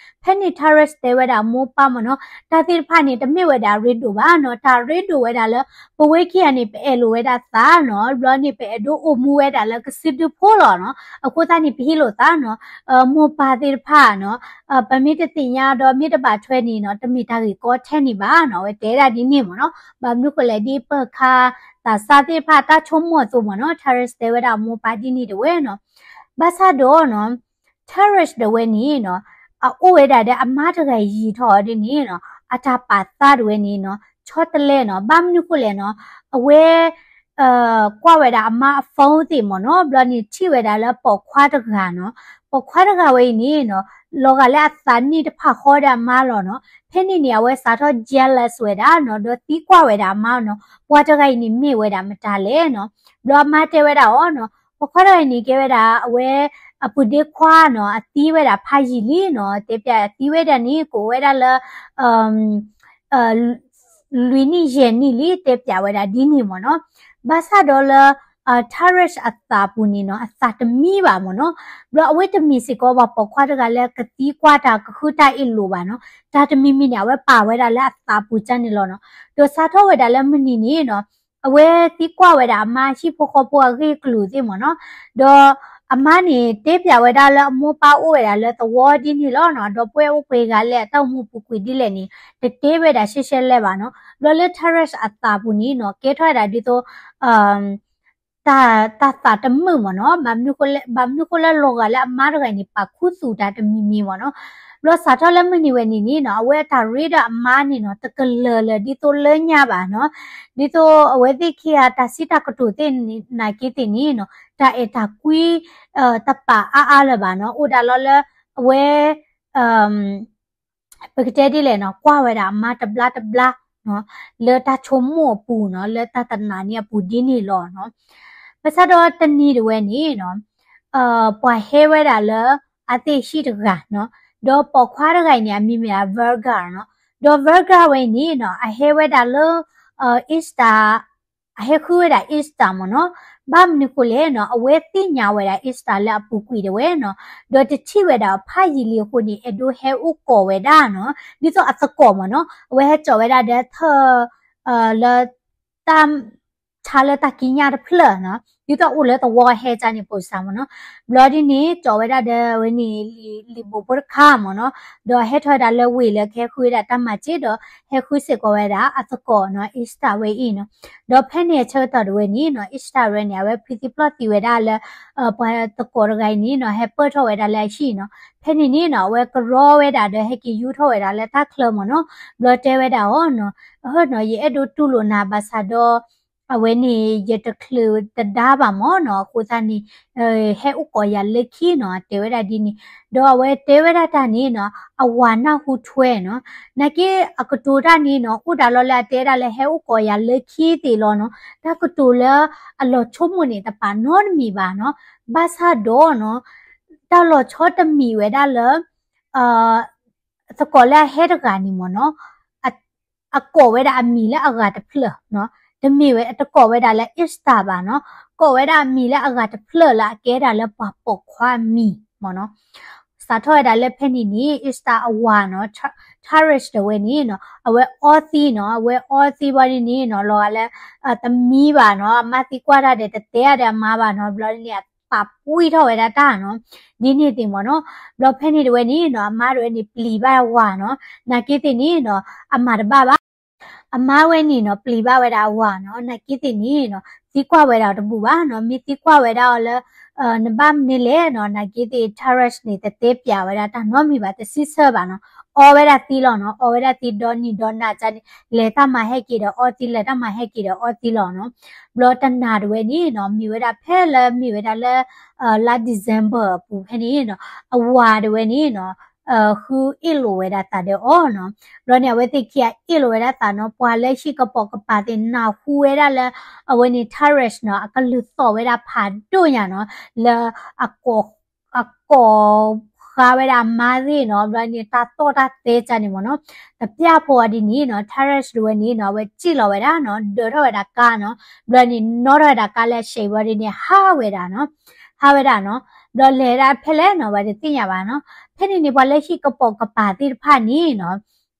ဖဲန့ၣ် Taras တဲဝဲဒၣ်အမိၢ်အပၢ်မ့ၢ်နီၤ တၢ်သ့ၣ်တဖၣ်န့ၣ် တမ့ၢ်ဝဲဒၣ်အရ့ဒိၣ်ဘၣ်နီၤ, တၢ်ရ့ဒိၣ်ဝဲဒၣ်လၢ ပဝဲခံဂၤန့ၣ် ပအဲၣ်လိာ်ဝဲဒၣ်သးနီၤ, ဘျီန့ၣ် ပအဲၣ်ဒိးအိၣ်မူဝဲဒၣ်လၢကစုဒုဖိလီၤနီၤ. အဃိသတးန့ၣ် ပဟ့ၣ်လိာ်သးနီၤ မိၢ်ပၢ်သ့ၣ်တဖၣ်နီၤ ပမ့ၢ်တသ့ၣ်ညါဒီးမ့ၢ်တဘၣ်ထွဲန့ၣ်နီၤ တမ့ၢ်တၢ်ဂ့ၢ်ကီထဲန့ၣ်ဘၣ်နီၤ, အဝဲတဲဒၣ်ဒ်န့ၣ်မ့ၢ်နီၤ. ဘၣ်မနုၤဃိလဲၣ် ဒ်ပၢၤခါသးစၢ်သ့ၣ်တဖၣ်တၢ်ဆိကမိၣ်အသိးမ့ၢ်နီၤ Taras တဲဝဲဒၣ်အမိၢ်အပၢ်ဒ်န့ၣ်တဝဲနီၤ. ဘၣ်ဆၣ်ဒီးနီၤ Taras တဝဲန့ၣ်နီၤ အအိၣ်ဝဲဒၣ်ဒီးအမါတဂၤယံာ်ထီၣ်အီၤဒ်န့ၣ်နီၤ အတၢ်ပာ်သးတဝဲန့ၣ်နီၤ ဆီတလဲနီၤ. ဘၣ်မနုၤဃိလဲၣ်နီၤ အဝဲ ကွၢ်ဝဲဒၣ်အမါအ phone သ့ၣ်မ့ၢ်နီၤ, ဘျီန့ၣ်ထံၣ်ဝဲဒၣ်လၢပိာ်ခွါတဂၤနီၤ. ပိာ်ခွါတဂၤဝဲအံၤန့ၣ်နီၤ လီၤဂာ်လၢအသးနံၣ်တဖၣ်ဃီဒီးအမါလီၤနီၤ. ဖဲန့ၣ်န့ၣ် အဝဲစးထီၣ် jealous ဝဲဒၣ်နီၤ ဒီးသံကွၢ်ဝဲဒၣ်အမါနီၤ ပှၤတဂၤအံၤန့ၣ်မ့ၢ်ဝဲဒၣ်မတၤလဲၣ်နီၤ. ဘျီအမါတဲဝဲဒၣ်အီၤနီၤ ပိာ်ခွါတဂၤအံၤန့ၣ် ကဲဝဲဒၣ်အဝဲ အပုၢ်ဒ့ခွါနီၤ အသံဝဲဒၣ်ဖးယံာ်လံနီၤ. တဲပၠးအသံဝဲဒၣ်န့ၣ် ကအိၣ်ဝဲဒၣ်လၢ လွံၢ်နံၣ်ယဲၢ်နံၣ်လံ တဲပၠးဝဲဒၣ်ဒ်န့ၣ်မ့ၢ်နီၤ. ဘၣ်ဆၣ်ဒီးလၢ Taras အသးပူၤန့ၣ်နီၤ အသးတမံဘၣ်မ့ၢ်နီၤ. ဘျီအဝဲတမ့ၢ်စ့ၢ်ကီးပှၤပိာ်ခွါတဂၤလၢကသံကွၢ်တၢ်ကဃုတၢ်အ့ၣ်လိာ်ဘၣ်နီၤ. တၢ်တမံၤမံၤန့ၣ် အဝဲပာ်ဝဲဒၣ်လၢအသးပူၤကၢ်န့ၣ်လီၤနီၤ. ဒီးစးထီၣ်ဝဲဒၣ်လၢမုၢ်နံၤန့ၣ်နီၤ အဝဲသံကွၢ်ဝဲဒၣ်အမါဟံၣ်ဖိဃီဖိအဂ့ၢ်အကျိၤသ့ၣ်မ့ၢ်နီၤ. ဒီးအမါန့ၣ် တဲပၠးဝဲဒၣ်လၢအမိၢ်ပၢ်အိၣ်ဝဲဒၣ်လၢသဝီဒ်န့ၣ်လီၤနီၤ. ဒီပုၢ်ဝဲၢ်အိၣ်ပှဲၤဂၤလဲၣ် အတၢ်အိၣ်မူပူၤကွံာ်ဒ်လဲၣ်န့ၣ် တတဲဝဲဒၣ်ရှဲရှဲလဲၣ်ဘၣ်နီၤ. ဘျီလၢ Taras အသးပူၤန့ၣ်နီၤ ကဲထီၣ်ဝဲဒၣ်ဒ်သိး တၢ် တၢ်သးတမုာ်မ့ၢ်နီၤ. ဘၣ်မနုၤဃိလၢ ဘၣ်မနုၤဃိလၢလီၤဂာ်လၢအမါတဂၤန့ၣ် ပာ်ခူသူၣ်တၢ်တမံၤမံၤမ့ၢ်နီၤ. ဘျီစးထီၣ်လၢမုၢ်နံၤဝဲန့ၣ်န့ၣ်နီၤ အဝဲအတၢ်ရ့ဒီးအမါန့ၣ်နီၤ တကလၢာ်လၢာ်ဒ်သိးလၢညါဘၣ်နီၤ. ဒ်သိးအဝဲသ့ၣ်ခံဂၤတၢ်စံးတၢ်ကတိၤသ့ၣ်နာ်က့သ့ၣ်န့ၣ်နီၤ တၢ်အဲၣ်တၢ်ကွံ တပာ်အါအါလၢၤဘၣ်နီၤ. အိၣ်ဒၣ်လီၤလၢ အဝဲ ပကတဲဒ်လဲၣ်နီၤ ကွၢ်ဝဲဒၣ်အမါတဘျါတဘျါနီၤ လၢတၢ်ဆိကမိၣ်အပူၤနီၤ လၢတၢ်တနာ်န့ၣ်အပူၤဒ်န့ၣ်လီၤနီၤ. ဘၣ်ဆၣ်ဒီးတနံၤတဝဲန့ၣ်နီၤ ပှၤဟဲဝဲဒၣ်လၢအသ့ၣ်ဟံၣ်တဂၤနီၤ ဒီးပိာ်ခွါတဂၤအံၤန့ၣ် အမံၤမ့ၢ်ဒၣ် Varga နီၤ. ဒီး Varga ဝဲအံၤန့ၣ်နီၤ အဟဲဝဲဒၣ်လၢ Esta အဟဲဃုဝဲဒၣ် Esta မ့ၢ်နီၤ. ဘၣ်မနုၤဃိလဲၣ်နီၤ အဝဲသ့ၣ်ညါဝဲဒၣ် Esta လၢအပူၤကွံာ်တဝဲနီၤ ဒီးတထံၣ်ဝဲဒၣ်ဖးယံာ်လံအဃိန့ၣ် အဲၣ်ဒိးဟဲအိၣ်ကိးဝဲဒၣ်နီၤ ဒ်သိးအသကိးမ့ၢ်နီၤ. အဝဲဟဲစိာ်ဝဲဒၣ်ဒီးထၢၣ် လၢ တၢ် ဆါလၢတၢ်ကံးညာ်တဖျၢၣ်နီၤ ဒ်သိးအိၣ်လၢသဝီဟဲကၢ်န့ၣ် ပိာ်စၢ်မ့ၢ်နီၤ. ဘျီဒ်န့ၣ် စိာ်ဝဲဒၣ်ဒီးဝဲန့ၣ် လံာ်ဘိးဖိတခါမ့ၢ်နီၤ. ဒီးဟဲထီၣ်ဝဲဒၣ်လၢဝ့ၢ်လၢကဟဲဃုဝဲဒၣ်တၢ်မၤစ့ဒီး ဟဲဃုစ့ၢ်ကီးဝဲဒၣ်အသကိးနီၤ Esta ဝဲအံၤနီၤ. ဒီးဖဲန့ၣ်အဆၢကတီၢ်တဝဲန့ၣ်နီၤ Esta ဝဲန့ၣ် အဝဲဖုသံပျီၢ်သံဝဲဒၣ်လၢ ပှၤသကိးတဂၤအံၤန့ၣ်နီၤ ဟဲပၢၢ်ထီၣ်ဝဲဒၣ်လၢအဟံၣ်နီၤ. ဖဲန့ၣ်န့ၣ်နီၤ အဝဲကရီဝဲဒၣ်ဒီးဟဲက့ၤယူထီၣ်ဝဲဒၣ်လၢတၢ်ချၢမ့ၢ်နီၤ. ဘျီတဲဝဲဒၣ်အီၤနီၤ အဟၢနီၤ ယအဲၣ်ဒိးတူၢ်လိာ်နၤဘၣ်ဆၣ်ဒီး အဝဲန့ၣ် ယတချုးတဒါဘၣ်မ့ၢ်နီၤ အဃိသတးန့ၣ် ဟဲအိၣ်ကိးယၤလၢခံနီၤ တဲဝဲဒၣ်ဒ်န့ၣ်. ဒီးအဝဲတဲဝဲဒၣ်တၢ်န့ၣ်နီၤ အဝၤနၢ်ဟူထွဲနီၤ. နာ်က့အကတိၤတၢ်န့ၣ်နီၤ အိၣ်ဒၣ်လီၤလၢအတဲဒၣ်လၢဟဲအိၣ်ကိးယၤလၢခံသ့ၣ်လီၤနီၤ. တၢ်ကတိၤလၢအလီၤဆိကမိၣ်န့ၣ် တပာ်နီတမံၤဘၣ်နီၤ. ဘၣ်ဆၣ်ဒီးနီၤ တၢ်လီၤဆီတမံၤဝဲဒၣ်လၢ သကိးလၢအဟဲတဂၤန့ၣ်မ့ၢ်နီၤ အကိးဝဲဒၣ်အမံၤလၢအဂၤတဖျၢၣ်နီၤ. တမ့ၢ်ဝဲ တကိးဝဲဒၣ်လၢ Esta ဘၣ်နီၤ. ကိးဝဲဒၣ်အမံၤလၢအဂၤတဖျၢၣ်လၢအကဲဒၣ်လၢပှၤပိာ်ခွါအမံၤမ့ၢ်နီၤ. စးထီၣ်ဝဲဒၣ်လၢဖဲန့ၣ်န့ၣ် Esta အဝၤနီၤ Taras တဝဲန့ၣ်နီၤ အဝဲအီသံးနီၤ. အဝဲအီသံးဘၣ်ဒ်န့ၣ်နီၤ လီၤဂာ်လၢ တမံဘၣ်နီၤ. အမါသံကွၢ်တၢ်ဒီး တတဲအါဒီးအမါဘၣ်နီၤ. ဘျီဒ်န့ၣ် အသးပှံၢ်ထီၣ်ဝဲဒၣ်တၢ်နီၤ. ဒ်န့ၣ်သ့ၣ်မ့ၢ်နီၤ. ဘျီဖဲန့ၣ်တဝဲန့ၣ်နီၤ အမါတဝဲန့ၣ်ပျံၤဘၣ်ဝၤနီၤ. နာ်က့သ့ၣ်န့ၣ်နီၤ အမၤတဘၣ်ဘၣ်. အမါဝဲန့ၣ်နီၤ ပျံၤဘၣ်ဝဲဒၣ်အဝၤနီၤ, နာ်က့သ့ၣ်န့ၣ်နီၤ သံကွၢ်ဝဲဒၣ်အီၤတဘူၣ်ဘၣ်နီၤ, မ့ၢ်သံကွၢ်ဝဲဒၣ်အီၤလၢ နဘၣ်မနုၤလဲၣ်နီၤ, နာ်က့သ့ၣ် Taresh န့ၣ် တတဲပျးဝဲဒၣ်တၢ်နီတမံၤဘၣ်, တစံးဆၢဘၣ်နီၤ, အီဝဲဒၣ်သံလီၤနီၤ, အီဝဲဒၣ်သံဒီနံၤဒီနၤကန့ၣ် လဲၤတၢ်မၤဟဲက့ၤဒီးအီသံ လဲၤတၢ်မၤဟဲက့ၤဒီးအီသံလီၤနီၤ. ဘျီတနၤတဝဲန့ၣ်နီၤ မ့ၢ်ဝဲဒၣ်ဖဲလၢမ့ၢ်ဝဲဒၣ်လၢ လါ December အပူၤဖဲန့ၣ်နီၤ, အဝၤတဝဲန့ၣ်နီၤ ဃုအ့ၣ်လိာ်ဝဲဒၣ်သးဒီးအီၤနီၤ. ဘျီန့ၣ် အဝဲသ့ၣ်ခံဂၤအ့ၣ်လိာ်ဝဲဒၣ်သးနီၤ, ပှၤလၢဟံၣ်ကပိာ်ကပၤသ့ၣ် နၢ်ဟူဝဲဒၣ်လၢ အဝဲန့ၣ် Taresh နီၤ အကလုၢ်သီၣ်ဝဲဒၣ်ဖးဒိၣ်ညါနီၤ, လၢ အကိး အကိးဃါဝဲဒၣ်အမါသ့ၣ်နီၤ, ဘျီန့ၣ် တၢ်သီၣ်တၢ်သဲကန့ၣ်မ့ၢ်နီၤ, တပျၢ်ဖိအီၤဒ်န့ၣ်နီၤ, Taresh တဝဲန့ၣ်နီၤ အဝဲစံၣ်လီၤဝဲဒၣ်နီၤ, ဒၢထီၣ်ဝဲဒၣ်ကါနီၤ, ဘျီန့ၣ် နီၣ်ထီၣ်ဝဲဒၣ်ကါလၢအဆဲးဘျီဒ်န့ၣ် ဟးဝဲဒၣ်နီၤ, ဟးဝဲဒၣ်နီၤ, ဘျီလဲၤဒၣ်ဖဲလဲၣ်နီၤ ပှၤတသ့ၣ်ညါဘၣ်နီၤ. ဖဲန့ၣ်န့ၣ် ပှၤလၢဟံၣ်ကပိာ်ကပၤသ့ၣ်တဖၣ်န့ၣ်နီၤ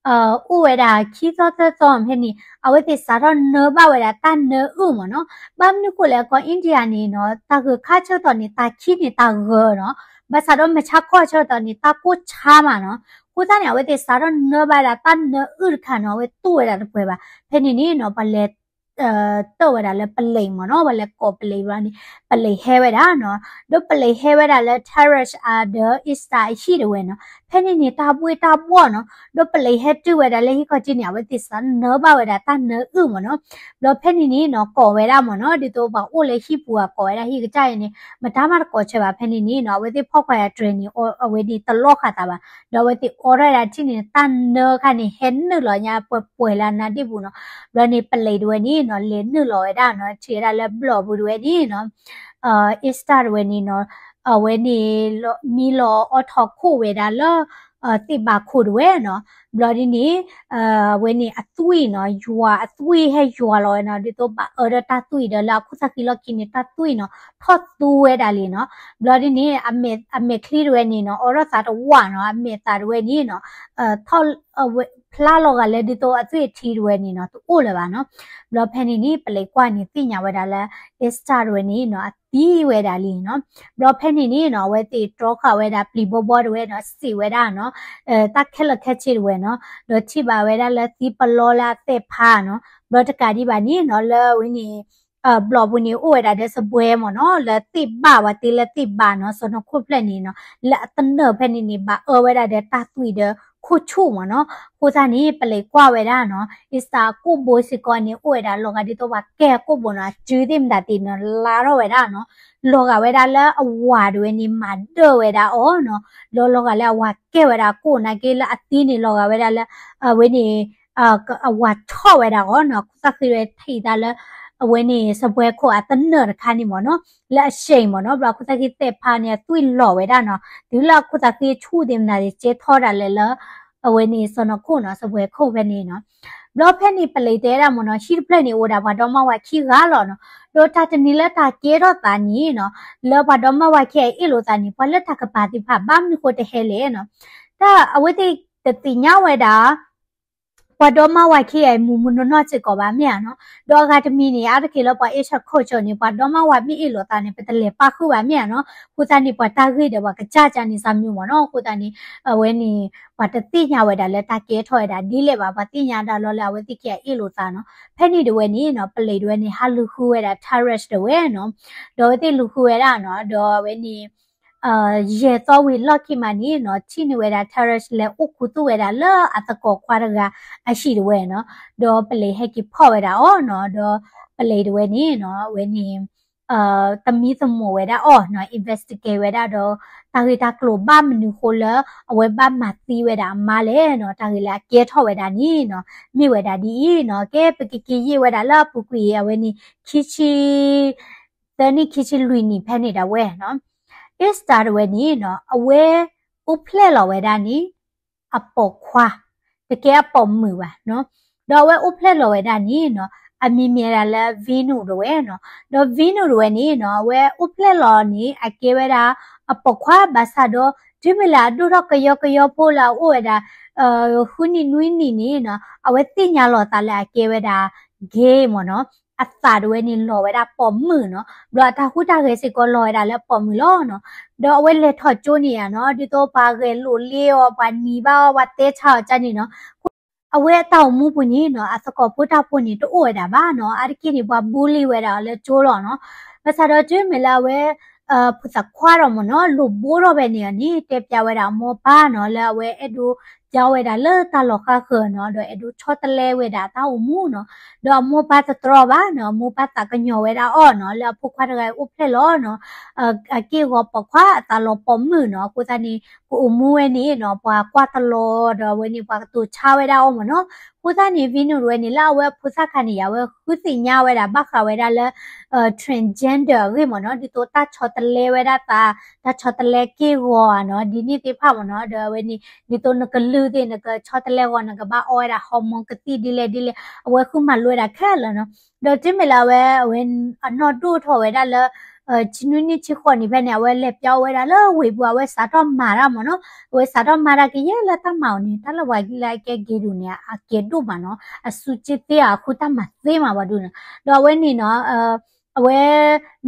အိၣ်ဝဲဒၣ်ခံသီသၢသီဖဲန့ၣ် အဝဲသ့ၣ်စးထီၣ်နၢဘၣ်ဝဲဒၣ်တၢ်နၢအုၣ်မ့ၢ်နီၤ, ဘၣ်မနုၤဃိလဲၣ် ကီၢ် India န့ၣ်နီၤ တၢ်ဂၢၤခါဆၢကတီၢ်န့ၣ် တၢ်ခံးန့ၣ်တၢ်ဂၢၤနီၤ, ဘၣ်ဆၣ်ဒီးမဲာ်ဆါခီဆၢကတီၢ်န့ၣ် တၢ်ကိၢ်ဆါမးနီၤ, အဃိသတးန့ၣ် အဝဲသ့ၣ်စးထီၣ်နၢဘၣ်ဝဲဒၣ်တၢ်နၢအုၣ်တခါနီၤ, အဝဲတူၢ်ဝဲဒၣ်တပှဲၤဘၣ်, ဖဲန့ၣ်န့ၣ်နီၤ ပှၤလဲၤ တၢၣ်ဝဲဒၣ်လၢပလံးမ့ၢ်နီၤ, ပှၤလဲၤကိးပလံးဘျီန့ၣ် ပလံးဟဲဝဲဒၣ်နီၤ, ဒီးပလံးဟဲဝဲဒၣ်လၢ Taresh ဒီး Esther အဟံၣ်တဝဲနီၤ, ဖဲန့ၣ်န့ၣ် တၢ်ဘှ့ၣ်တၢ်ဘှီၣ်နီၤ, ဒီးပလံးဟဲတုၤဝဲဒၣ်လၢဟံၣ်ခီၣ်ထံးန့ၣ် အဝဲသ့ၣ်စးနၢဘၣ်ဝဲဒၣ်တၢ်နၢအုၣ်မ့ၢ်နီၤ, ဘျီဖဲန့ၣ်န့ၣ်နီၤ ကိးဝဲဒၣ်မ့ၢ်နီၤ, ဒ်သိးပှၤအိၣ်လၢဟံၣ်ပူၤအကိးဝဲဒၣ်ဟံၣ်ကစၢ်အံၤန့ၣ် မတၤမးတကိးဆၢဘၣ်, ဖဲန့ၣ်န့ၣ်နီၤ အဝဲသ့ၣ်ဖီၣ်ခွါယၤတြဲၤန့ၣ် အဝဲန့ၣ်တလီၢ်ဃာ်သးဘၣ်, ဒီးအဝဲသ့ၣ်အိးထီၣ်ဝဲဒၣ်ထံၣ်န့ၣ် တၢ်နၢခါန့ၣ် ဟဲနုာ်လီၤညါပှဲၤပှဲၤလၢအနါဒ့ၣ်ပူၤနီၤ, ဘျီန့ၣ် ပလံးတဝဲန့ၣ်နီၤ လဲၤနုာ်လီၤဝဲဒၣ်နီၤ, ထံၣ်ဝဲဒၣ်လၢဘျီၣ်ပူၤတဝဲန့ၣ်နီၤ Esther တဝဲန့ၣ်နီၤ, အဝဲန့ၣ် မံလီၤအီထီၣ်ခိၣ်ဝဲဒၣ်လၢ သ့ၣ်ဘးခိၣ်တဝဲနီၤ, ဘျီဒ်န့ၣ် အဝဲန့ၣ်အသွံၣ်နီၤ ယွၤအသွံၣ်ဟဲယွၤလီၤဝဲနီၤ, ဒ်သိးဘၣ်အၢဒီးတၢ်သွံၣ်ဒီးလၢအခိၣ်သၣ်ဃံလီၢ်ခံန့ၣ် တၢ်သွံၣ်နီၤ ထီၣ်သူဝဲဒၣ်လံနီၤ, ဘျီဒ်န့ၣ် အမဲာ်ချံတဝဲန့ၣ်နီၤ အိးထီၣ်သးတဝးနီၤ, အမဲာ်သးတဝဲန့ၣ်နီၤ ထီၣ် ဖျါလီၤဂာ်လၢဒ်သိးအသွံၣ်အထံတဝဲန့ၣ်နီၤ တအိၣ်လၢၤဘၣ်နီၤ, ဘျီဖဲန့ၣ်န့ၣ် ပလံးကွၢ်န့ၣ်သ့ၣ်ညါဝဲဒၣ်လၢ Esther တဝဲန့ၣ်နီၤ အသံဝဲဒၣ်လံနီၤ, ဘျီဖဲန့ၣ်န့ၣ်နီၤ အဝဲသ့ၣ်တြီဃာ်ဝဲဒၣ်ပျံၤဘီဘီတဝဲနီၤ စံးဝဲဒၣ်နီၤ တၢ်ခဲလၢာ်ခဲဆ့တဝဲနီၤ, ဒီးထံၣ်ဘၣ်ဝဲဒၣ်လၢသံပလီလၢအသဲးဖးနီၤ, ဘျီတကးဒံးဘၣ်န့ၣ်နီၤ လၢဝဲန့ၣ် ဘျီၣ်ပူၤန့ၣ် အိၣ်ဝဲဒၣ်ဒီးစပွဲမ့ၢ်နီၤ လၢသ့ၣ်ဘၣ်ဝဲသ့လၢသ့ၣ်ဘၣ်နီၤ စီၤနီၤခိၣ်ဖျၢၣ်န့ၣ်နီၤ လၢအသနၢၣ်ဖဲန့ၣ်န့ၣ် ဘၣ်အၢဝဲဒၣ်ဒီးတၢ်သွံၣ်ဒီးခိၣ်ဆူၣ်မ့ၢ်နီၤ, အဃိသတးန့ၣ် ပလံးကွၢ်ဝဲဒၣ်နီၤ Esther အကိာ်ဘိစ့ၢ်ကီးန့ၣ် အိၣ်ဝဲဒၣ်လီၤဂာ်ဒ်သိးပှၤကဲအကိာ်ဘိနီၤ အစုသ့ၣ်မတၤသ့ၣ်နီၤ လါထီၣ်ဝဲဒၣ်နီၤ, လီၤဂာ်ဝဲဒၣ်လၢအဝၤတဝဲန့ၣ် မၤဒၢၣ်ဝဲဒၣ်အီၤနီၤ, ဒီးလီၤဂာ်လၢအဝၤကဲဝဲဒၣ်အကိာ်နာ်က့လၢအသံန့ၣ် လီၤဂာ်ဝဲဒၣ်လၢ အဝဲန့ၣ် အဝၤထီၣ်ဝဲဒၣ်အီၤနီၤ, အခိၣ်သၣ်ဃံဝဲထံၣ်သးလၢ အဝဲန့ၣ် စပွဲခိၣ်အသနၢၣ်တခါန့ၣ်မ့ၢ်နီၤ လၢအစဲးမ့ၢ်နီၤ, ဘျီအခိၣ်သၣ်ဃံသဲးဖးန့ၣ် အသွံၣ်လီၤဝဲဒၣ်နီၤ, တုၤလၢအခိၣ်သၣ်ဃံဆူၣ်သ့ၣ်မနုၤသ့ၣ် ကဲထီၣ်ဒၣ်လဲာ်လၢ အဝဲန့ၣ် စီၤနီၤခိၣ်နီၤ စပွဲခိၣ်ဖဲန့ၣ်နီၤ, ဘျီဖဲန့ၣ် ပလံးတဲဒၣ်မ့ၢ်နီၤ ဟံၣ်တဖျၢၣ်န့ၣ် အိၣ်ဒၣ်ပှၤဒီမါဝၤခံဂၤလီၤနီၤ, ဒီးတၢ်တနံၤလၢတၢ်ကဲထီၣ်သးန့ၣ်နီၤ, လၢပှၤဒီမါဝၤခံဂၤအ့ၣ်လိာ်သးန့ၣ် ပှၤလၢတၢ်ကပၤသ့ၣ်တဖၣ် ဘၣ်မနုၤဃိတဟဲလဲၣ်နီၤ, တၢ်အဝဲသ့ၣ်တသ့ၣ်ညါဝဲဒၣ် ပှၤဒီမါဝၤခံဂၤအံၤ မုၢ်မုၢ်နီၢ်နီၢ်စ့ၢ်ကီးဘၣ်မ့ၢ်ဧါနီၤ, ဒီးအဂၤတမံၤန့ၣ် အါတက့ၢ်လၢပှၤ Asian culture န့ၣ် ပှၤဒီမါဝၤမ့ၢ်အ့ၣ်လိာ်သးန့ၣ် ပတလဲၤပာ်ဃုာ်ဘၣ်မ့ၢ်ဧါနီၤ, အဃိသတးန့ၣ် ပှၤတၢ်ဂ့ၢ်ဒီးပှၤကစၢ်ကန့ၣ် စၢ်မံမ့ၢ်နီၤ, အဃိသတးန့ၣ် အဝဲန့ၣ် ပှၤတသ့ၣ်ညါဝဲဒၣ်လၢတၢ်ကဲထီၣ်ဝဲဒၣ်ဒ်လဲၣ်ဘၣ်, ပှၤသ့ၣ်ညါဒၣ်လီၤလၢအဝဲသ့ၣ်ခံဂၤအ့ၣ်လိာ်သးနီၤ, ဖဲန့ၣ်တဝဲန့ၣ်နီၤ ပလံးတဝဲန့ၣ် ဟးလူၤဃုဝဲဒၣ် Taresh တဝဲနီၤ, ဒီးအဝဲသ့ၣ်လူၤဃုဝဲဒၣ်နီၤ, ဒီးအဝဲန့ၣ် ယဲၢ်သီဝံၤလီၢ်ခံမးန့ၣ်နီၤ ထံၣ်န့ၢ်ဝဲဒၣ် Taresh လဲၤအိၣ်ခူသူၣ်ဝဲဒၣ်လၢအသကိးခွါတဂၤအဟံၣ်တဝဲနီၤ, ဒီးပလံးဟဲက့ၤဖီၣ်ဝဲဒၣ်အီၤနီၤ, ဒီးပလံးတဝဲန့ၣ်နီၤ အဝဲန့ၣ် သမံသမိးဝဲဒၣ်အီၤနီၤ, investigate ဝဲဒၣ်ဒီး တၢ်ဂ့ၢ်တၢ်ကျိၤဘၣ်မနုၤဃိလၢ အဝဲဘၣ်မၤသံဝဲဒၣ်အမါလဲၣ်နီၤ, တၢ်ဂ့ၢ်လၢအကဲထီၣ်ဝဲဒၣ်န့ၣ်နီၤ မ့ၢ်ဝဲဒၣ်ဒ်အံၤနီၤ, ကဲပကက့ၤယံာ်ဝဲဒၣ်လၢအပူၤကွံာ်အဝဲန့ၣ် ခံဆံ သၢနံၣ်ခံဆံလွံၢ်နံၣ်ဖဲန့ၣ်ဒၣ်ဝဲနီၤ, Esther တဝဲန့ၣ်နီၤ အဝဲအိၣ်ဖျဲၣ်လီၤဝဲဒၣ်န့ၣ် အပိာ်ခွါ, တကဲအပိာ်မုၣ်ဘၣ်နီၤ, ဒီးအဝဲအိၣ်ဖျဲၣ်လီၤဝဲဒၣ်န့ၣ်နီၤ အမံၤမ့ၢ်ဝဲဒၣ်လၢ Vinu တဝဲနီၤ, ဒီး Vinu တဝဲန့ၣ်နီၤ အဝဲအိၣ်ဖျဲၣ်လီၤန့ၣ် အကဲဝဲဒၣ်အပိာ်ခွါဘၣ်ဆၣ်ဒီး တုၤမ့ၢ်လၢအဒိၣ်ထီၣ်ကယီကယီဖိလၢအအိၣ်ဝဲဒၣ် ဃုနံၣ်နွံနံၣ်န့ၣ်နီၤ အဝဲသ့ၣ်ညါလီၤသးလၢအကဲဝဲဒၣ် gay မ့ၢ်နီၤ, အသးတဝဲန့ၣ်လီၤဝဲဒၣ်ပိာ်မုၣ်နီၤ, ဘျီအတၢ်ဟူးတၢ်ဂဲၤစ့ၢ်ကီးလီၤဝဲဒၣ်လၢပိာ်မုၣ်လီၤနီၤ, ဒီးအဝဲလဲၤထီၣ်ကၠိန့ၣ်ဧါနီၤ ဒ်သိးပှၤဂဲၤလိာ်လ့အီၤ ပှၤနံၤဘၣ်အီၤ ပှၤတဲဆါအီၤကန့ၣ်နီၤ, အဝဲအတၢ်အိၣ်မူပူၤန့ၣ်နီၤ အသကိးဖိတၢ်ဖိန့ၣ် တအိၣ်ဝဲဒၣ်ဘၣ်နီၤ. အါတက့ၢ်န့ၣ် ပှၤ bully ဝဲဒၣ်လၢကၠိလီၤနီၤ. ဘၣ်ဆၣ်ဒီးတုၤမ့ၢ်လၢအဝဲ ဖိသၣ်ခွါဒီးမ့ၢ်နီၤ လိၣ်ဘိထီၣ်ဝဲန့ၣ်န့ၣ် တဲပျးဝဲဒၣ်အမိၢ်ပၢ်နီၤ လၢအဝဲအဲၣ်ဒိးပျါဝဲဒၣ်လၢတၢ်လီၢ်ဃါဃၢၤနီၤ ဒီးအဲၣ်ဒိးဆီတလဲဝဲဒၣ်တၢ်အိၣ်မူနီၤ. ဒီးအမိၢ်ပၢ်တတြီဘၣ်နီၤ အမိၢ်ပၢ်သးကညီၤဝဲဒၣ်အီၤနီၤ လၢအဖိခွါတဂၤအိၣ်ဖျဲၣ်လီၤနီၤ အက့ၢ်ဂီၤပိာ်ခွါအသးလီၤပိာ်မုၣ်နီၤ. အဃိသတးန့ၣ် ကအိၣ်မူဝဲန့ၣ်နီၤ ပှၤကွၢ်တလီၤဒီးအဝဲန့ၣ် ပှၤကတိၤဆါဝဲဒၣ်အီၤမ့ၢ်နီၤ. အဃိသတးန့ၣ် ဖဲန့ၣ်ဝဲန့ၣ် လၢအဝဲအဖိသၣ်ခါန့ၣ် အဝဲဃုသ့ၣ်ညါဝဲဒၣ် ဘၣ်ဃးဝဲဒၣ်လၢ transgender အဂ့ၢ်မ့ၢ်နီၤ ဒ်သိးတၢ်ဆီတလဲဝဲဒၣ်သး တၢ်ဆီတလဲက့ၢ်ဂီၤဧါနီၤ ဒ်န့ၣ်သ့ၣ်တဖၣ်မ့ၢ်နီၤ. ဒီးအဝဲန့ၣ် ဒ်သိးနကလုၢ်သ့ၣ် နကဆီတလဲဂီၤ နကဘၣ်အီဝဲဒၣ် hormone ကသံၣ်ဒ်လဲၣ်ဒ်လဲၣ် အဝဲဃုမၤလိဝဲဒၣ်ခဲလၢာ်နီၤ. ဒီးတုၤမ့ၢ်လၢအဝဲ အဝဲအနီၢ်ဒိၣ်ထီၣ်ဝဲဒၣ်လၢ ဆံနွံနံၣ်ဆံဃိးနံၣ်ဖဲန့ၣ် အဝဲလဲၤပျါအိၣ်ဝဲဒၣ်လၢဝ့ၢ်ပူၤ အဝဲစးထီၣ်မၤတၢ်မ့ၢ်နီၤ. အဝဲစးထီၣ်မၤတၢ်ကယဲၢ်လၢတၢ်မၤအီၤန့ၣ် တၢ်လၢပှၤလၢအကဲဂ့ၤဒိၣ်န့ၣ် အကဲဒိၣ်မးနီၤ အစူးက့သ့ဧါ အဃုတၢ်မၤသ့မးပှၤဒိၣ်န့ၣ်. ဒီးအဝဲန့ၣ်နီၤ အဝဲ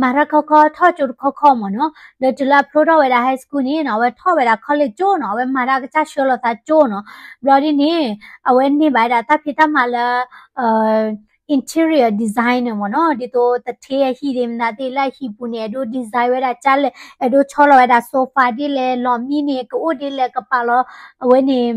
မၤတၢ်ခီခီ ထီၣ်ကၠိတခီခီမ့ၢ်နီၤ. ဒီးတုၤလၢအဖျိထီၣ်ဝဲဒၣ် high school န့ၣ်နီၤ အဝဲထီၣ်ဝဲဒၣ် college ကၠိနီၤ အဝဲမၤတၢ်ကစၢ်ဆှၢလီၤသးကၠိနီၤ. ဘျီဒ်န့ၣ် အဝဲန့ၢ်ဘၣ်ဝဲဒၣ်တၢ်ဖံးတၢ်မၤလၢ interior designer မ့ၢ်နီၤ ဒ်သိးတထ့အဟံၣ်သ့ၣ်မနုၤသ့ၣ်လၢအဟံၣ်ပူၤန့ၣ် အဲၣ်ဒိး design ဝဲဒၣ်ကၢ်လဲၣ် အဲၣ်ဒိးဆီလီၤဝဲဒၣ် sofa ဒ်လဲၣ် လီၢ်မံန့ၣ် ကအိၣ်ဒ်လဲၣ် ကပာ်လီၤ အဝဲန့ၣ်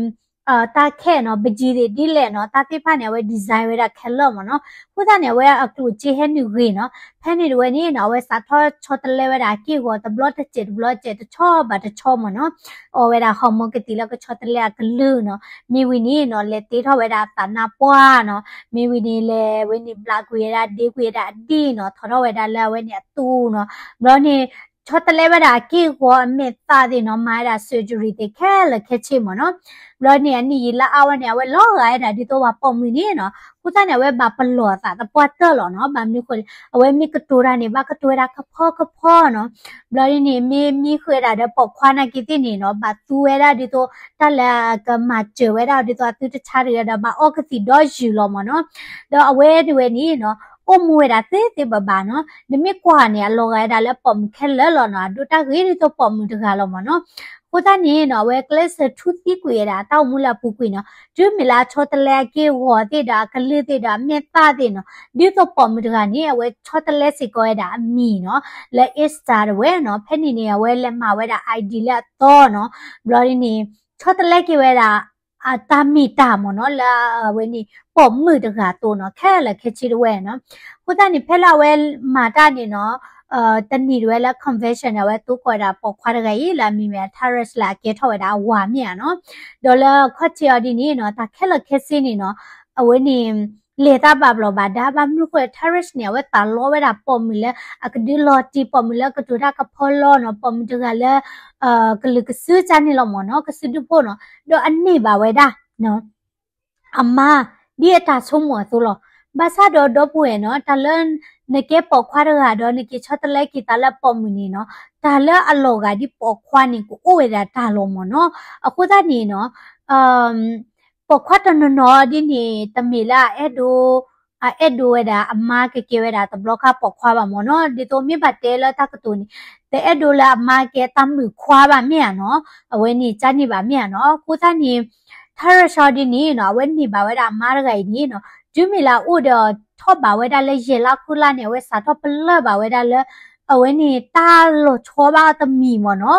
တၢ်ခဲနီၤ ပကံၤသ့ၣ်ဒ်လဲၣ်နီၤ တၢ်သ့ၣ်တဖၣ်န့ၣ် အဝဲ design ဝဲဒၣ်ခဲလၢာ်မ့ၢ်နီၤ. အဃိသတးန့ၣ် အဝဲအကျိၣ်စ့ဟဲနုာ်ဂ့ၤနီၤ. ဖဲန့ၣ်တဝဲန့ၣ်နီၤ အဝဲစးထီၣ်ဆီတလဲဝဲဒၣ်အက့ၢ်အဂီၤ တဘျီတစဲးတဘျီတစဲးတဆီဘၣ်တဆီမ့ၢ်နီၤ. အီဝဲဒၣ် hormone ကသံၣ်လၢကဆီတလဲအကလုၢ်နီၤ. မ့ၢ်ဝံၤန့ၣ်နီၤ လဲၤတ့ထီၣ်ဝဲဒၣ်အသးနါပှၢ်နီၤ. မ့ၢ်ဝံၤန့ၣ် လဲၤဝဲန့ၣ် ဘျးကွံာ်ဝဲဒၣ် ဒ့ကွံာ်ဝဲဒၣ်အဒံၣ်နီၤ ထီထီၣ်ဝဲဒၣ်လၢအဝဲန့ၣ်အတူၢ်နီၤ. ဘျီန့ၣ် ဆီတလဲဝဲဒၣ်အက့ၢ်အဂီၤအမဲာ်သၣ်သ့ၣ်နီၤ မၤဝဲဒၣ် surgery သ့ၣ်ခဲလၢာ်ခဲဆ့မ့ၢ်နီၤ. ဘျီန့ၣ် အနံၣ်ယံာ်လၢအါဝဲန့ၣ် အဝဲလီၤဂာ်ဝဲဒၣ်ဒ်သိးပှၤပိာ်မုၣ်န့ၣ်နီၤ. အဃိသတးန့ၣ် အဝဲဘၣ်ပလီၢ်အသးသပှၢ်တၢၢ်လီၤနီၤ. ဘၣ်မနုၤအဃိလဲၣ် အဝဲမ့ၢ်ကတိၤတၢ်န့ၣ် ဘၣ်ကတိၤဝဲဒၣ်ကဖီကဖီနီၤ. ဘျီဒ်န့ၣ် မ့ၢ်မံဃုာ်ဝဲဒၣ်ဒီးပိာ်ခွါနာ်က့သ့ၣ်န့ၣ်နီၤ ဘၣ်သူဝဲဒၣ်ဒ်သိး တၢ်လၢအကမၤစၢၤဝဲဒၣ်ဒ်သိးအသုတဆါတဂ့ၤဒီး ဘၣ်အီၣ်ကသံၣ်ဒီယုၢ်လီၤမ့ၢ်နီၤ. ဒီးအဝဲန့ၣ်ဝဲန့ၣ်နီၤ အိၣ်မူဝဲဒၣ်သ့သ့ဘၣ်ဘၣ်နီၤ. နမ့ၢ်ကွၢ်န့ၣ် အလီၤဂာ်ဝဲဒၣ်လၢပိာ်မုၣ်ခဲလၢာ်လီၤနီၤ. အဒိတၢ်ဂ့ၤဒ်သိးပိာ်မုၣ်တဂၤလီၤမ့ၢ်နီၤ. အဃိသတးန့ၣ်နီၤ အဝဲကျဲးစၢးထူသံကွံာ်ဝဲဒၣ် အတၢ်အိၣ်မူလၢအပူၤကွံာ်နီၤ. တုၤမ့ၢ်လၢအဆီတလဲအက့ၢ်အဂီၤသ့ၣ်ဒီး အကလုၢ်သ့ၣ်ဒီး အမဲာ်သၣ်သ့ၣ်နီၤ ဒ်သိးပိာ်မုၣ်တဂၤန့ၣ် အဝဲဆီတလဲစ့ၢ်ကီးဝဲဒၣ်အမံၤနီၤ လၢ Insta တဝဲနီၤ. ဖဲန့ၣ်န့ၣ် အဝဲလဲၤမၤဝဲဒၣ် ID လၢအသီနီၤ. ဘျီဒ်န့ၣ် ဆီတလဲက့ၤဝဲဒၣ် အတၢ်မ့ၢ်တၢ်မ့ၢ်နီၤ လၢအဝဲန့ၣ် ပိာ်မုၣ်တဂၤအသိးနီၤ ခဲလၢာ်ခဲဆ့တဝဲနီၤ. အဃိသတးန့ၣ် ဖဲလၢအဝဲမၤတၢ်န့ၣ်နီၤ တနံၤတဝဲလၢ convention န့ၣ် အဝဲသံကွၢ်ဝဲဒၣ်ပိာ်ခွါတဂၤအံၤ လၢအမံၤမ့ၢ် Taras လၢအကဲထီၣ်ဝဲဒၣ်အဝၤမ့ၢ်ဧါနီၤ. ဒီးလၢခီၣ်ထံးအီၤဒ်န့ၣ်နီၤ တၢ်ခဲလၢာ်ခဲဆ့န့ၣ်နီၤ အဝဲန့ၣ် လဲၤတၢ်ဘၣ်ဘျီးဘၣ်ဒါ ဘၣ်မနုၤအဃိ Taras န့ၣ် အဝဲသးလီဝဲဒၣ်ပိာ်မုၣ်လၢ အကဒုးလီၤတံၢ် ပိာ်မုၣ်လၢကတိၤတၢ်ကဖီလီနီၤ ပိာ်မုၣ်တဂၤလၢ ကလုာ်ကစုကၢန့ၣ်လီၤမ့ၢ်နီၤ ကစုဒုဖိနီၤ ဒီးအန့ၢ်ဘၣ်ဝဲဒၣ် အမါ ဒ်အတၢ်ဆိကမိၣ်အသိးလီၤ. ဘၣ်ဆၣ်ဒီးဒီပုၢ်ဝဲၢ်နီၤ တၢ်လၢ နကဲပိာ်ခွါတဂၤဒီး နက့ၤဆီတလဲက့ၤသးလၢပိာ်မုၣ်န့ၣ်နီၤ တၢ်လၢအလီၤဂာ်ဒ်ပိာ်ခွါန့ၣ် ကအိၣ်ဝဲဒၣ်တၢ်လီၤမ့ၢ်နီၤ. အဃိသတးန့ၣ်နီၤ ပိာ်ခွါတနီၤနီၤဒ်န့ၣ် တမ့ၢ်လၢအအဲၣ်ဒိး အအဲၣ်ဒိးဝဲဒၣ်အမါကကဲဝဲဒၣ်တဘျီခါပိာ်ခွါဘၣ်မ့ၢ်နီၤ. ဒ်သိးမ့ၢ်ဘၣ်တဲလၢတၢ်ကတိၤန့ၣ် တအဲၣ်ဒိးလၢအမါကဲတၢ်မုာ်ခွါဘၣ်မ့ၢ်ဧါနီၤ. အဝဲန့ၣ်ကန့ၢ်ဘၣ်မ့ၢ်ဧါနီၤ. အဃိသတးန့ၣ် Taras ဒ်န့ၣ်နီၤ အဝဲန့ၢ်ဘၣ်ဝဲဒၣ်အမါတဂၤအံၤန့ၣ်နီၤ တုၤမ့ၢ်လၢအအိၣ်ဒီးထီၣ်ဘးဝဲဒၣ်လၢယဲၢ်လါဃုလါန့ၣ် အဝဲစးထီၣ်ပလၢၢ်ဘၣ်ဝဲဒၣ်လၢ အဝဲန့ၣ်တၢ်လီၤဆီဘၣ်တမံၤမ့ၢ်နီၤ.